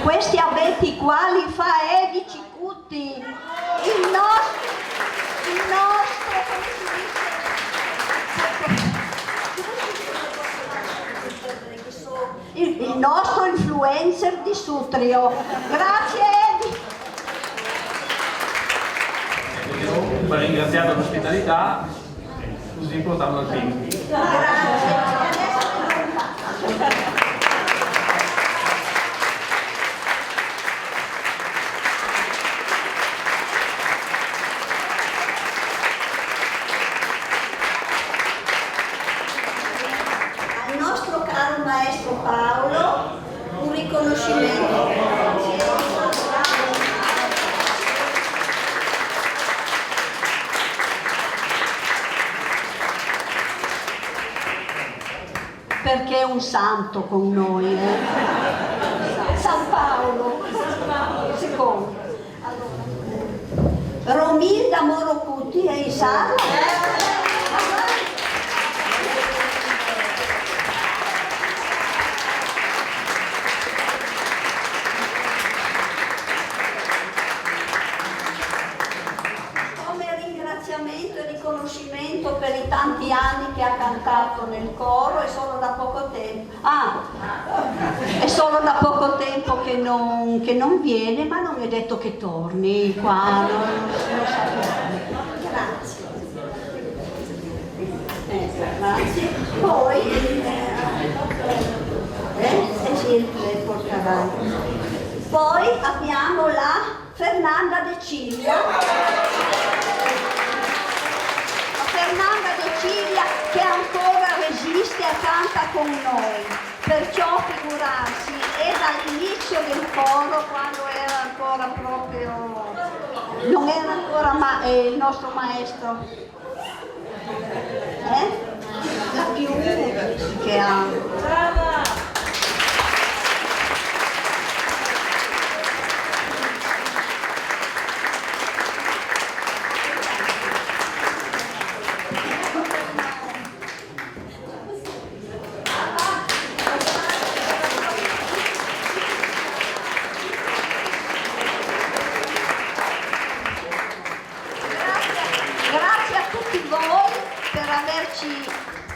Questi abeti qua li fa Edi Cicutti, il nostro, il nostro, come si dice? Il, il nostro influencer di Sutrio. Grazie Edi. Va ringraziato l'ospitalità, così portando il film. Al nostro caro maestro Paolo un riconoscimento. Perché è un santo con noi, eh? San Paolo, secondo. Allora, Romilda Morocuti è in sala? Come ringraziamento e riconoscimento per i tanti anni che ha cantato nel coro e solo da poco tempo. Ah, è solo da poco tempo che non, che non viene, ma non è detto che torni qua. Non, non sappiamo. Grazie. Ecco, grazie. Poi, eh, eh, sì, le porta avanti. Poi abbiamo la Fernanda De Cilia. La Fernanda De Cilia che ancora resiste e canta con noi. Perciò figurarsi, è dall'inizio del coro, quando era ancora proprio, non era ancora ma, eh, il nostro maestro. Eh? La più che ha. Grazie, grazie a tutti voi per averci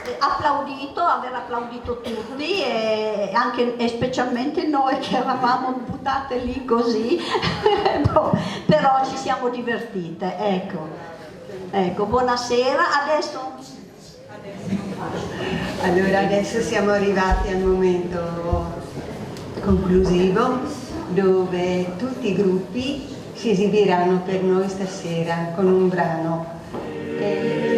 eh, applaudito, aver applaudito tutti e, anche, e specialmente noi che eravamo buttate lì così, boh, però ci siamo divertite, ecco. Ecco, buonasera. Adesso Allora, adesso siamo arrivati al momento conclusivo dove tutti i gruppi si esibiranno per noi stasera con un brano. Eh,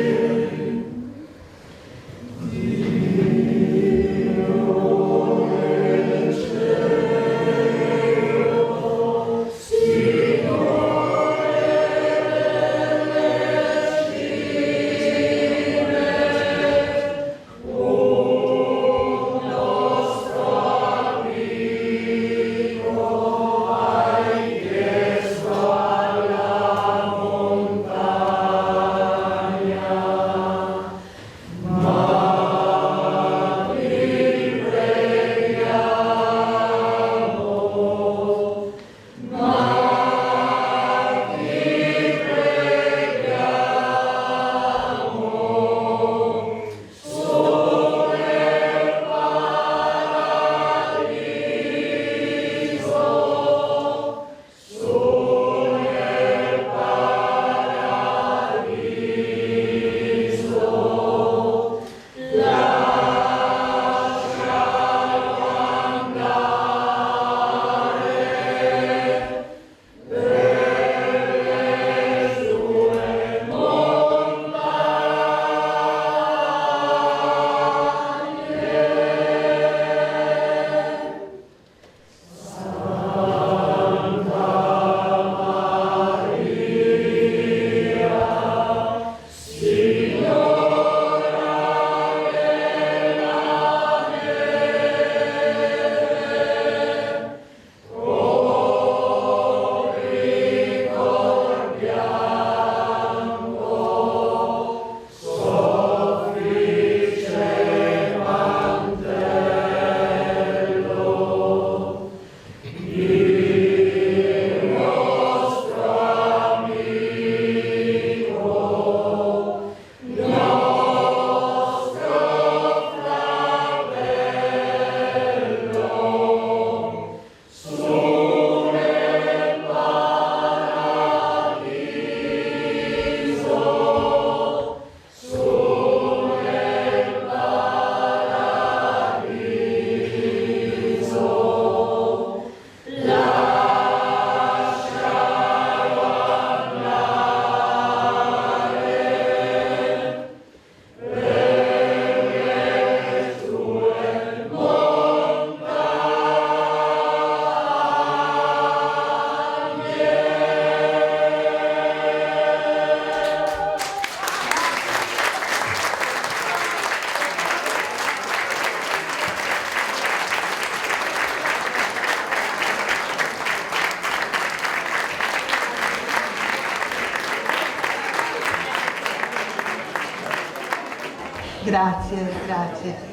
Grazie, grazie.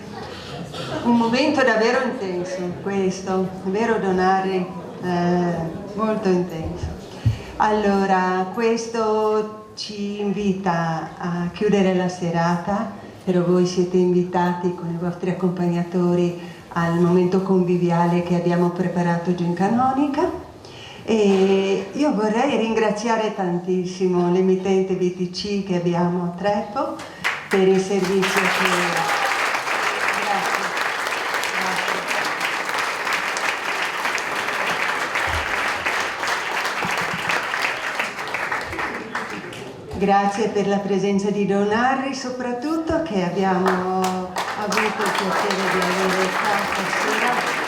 Un momento davvero intenso questo, vero Don Harry? Eh, molto intenso. Allora, questo ci invita a chiudere la serata, però voi siete invitati con i vostri accompagnatori al momento conviviale che abbiamo preparato giù in Canonica. E io vorrei ringraziare tantissimo l'emittente B T C che abbiamo a Treppo per il servizio che... Grazie. Grazie. Grazie per la presenza di Don Harry, soprattutto, che abbiamo avuto il piacere di avere qua stasera.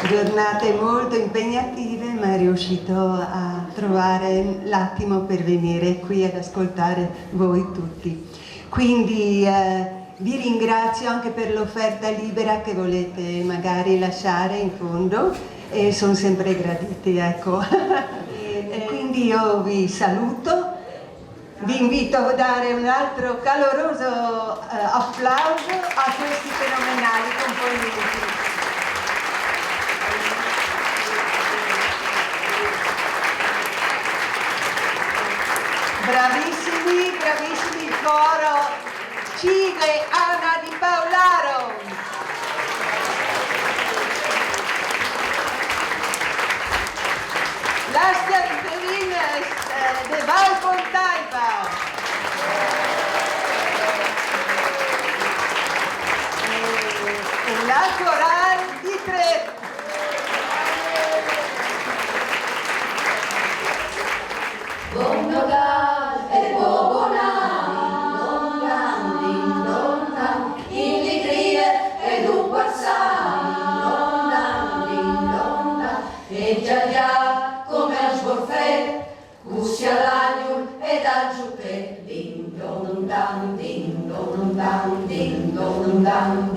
Giornate molto impegnative, ma è riuscito a trovare l'attimo per venire qui ad ascoltare voi tutti. Quindi eh, vi ringrazio anche per l'offerta libera che volete magari lasciare in fondo, e sono sempre graditi, ecco. E quindi io vi saluto, vi invito a dare un altro caloroso eh, applauso a questi fenomenali componenti. Bravissimi, bravissimi il coro Cide Anna di Paolaro. Las Canterines eh, de Val Fontaiba. E, e la Coral di Trep. Bondogal e Bobonal, dindon dan, dindon dan, in ligrie e du quarsal, dindon dan, dindon dan, e già già come al sborfet, cusì all'agnul e dal giuppet, dindon dan, dindon dan, dindon dan.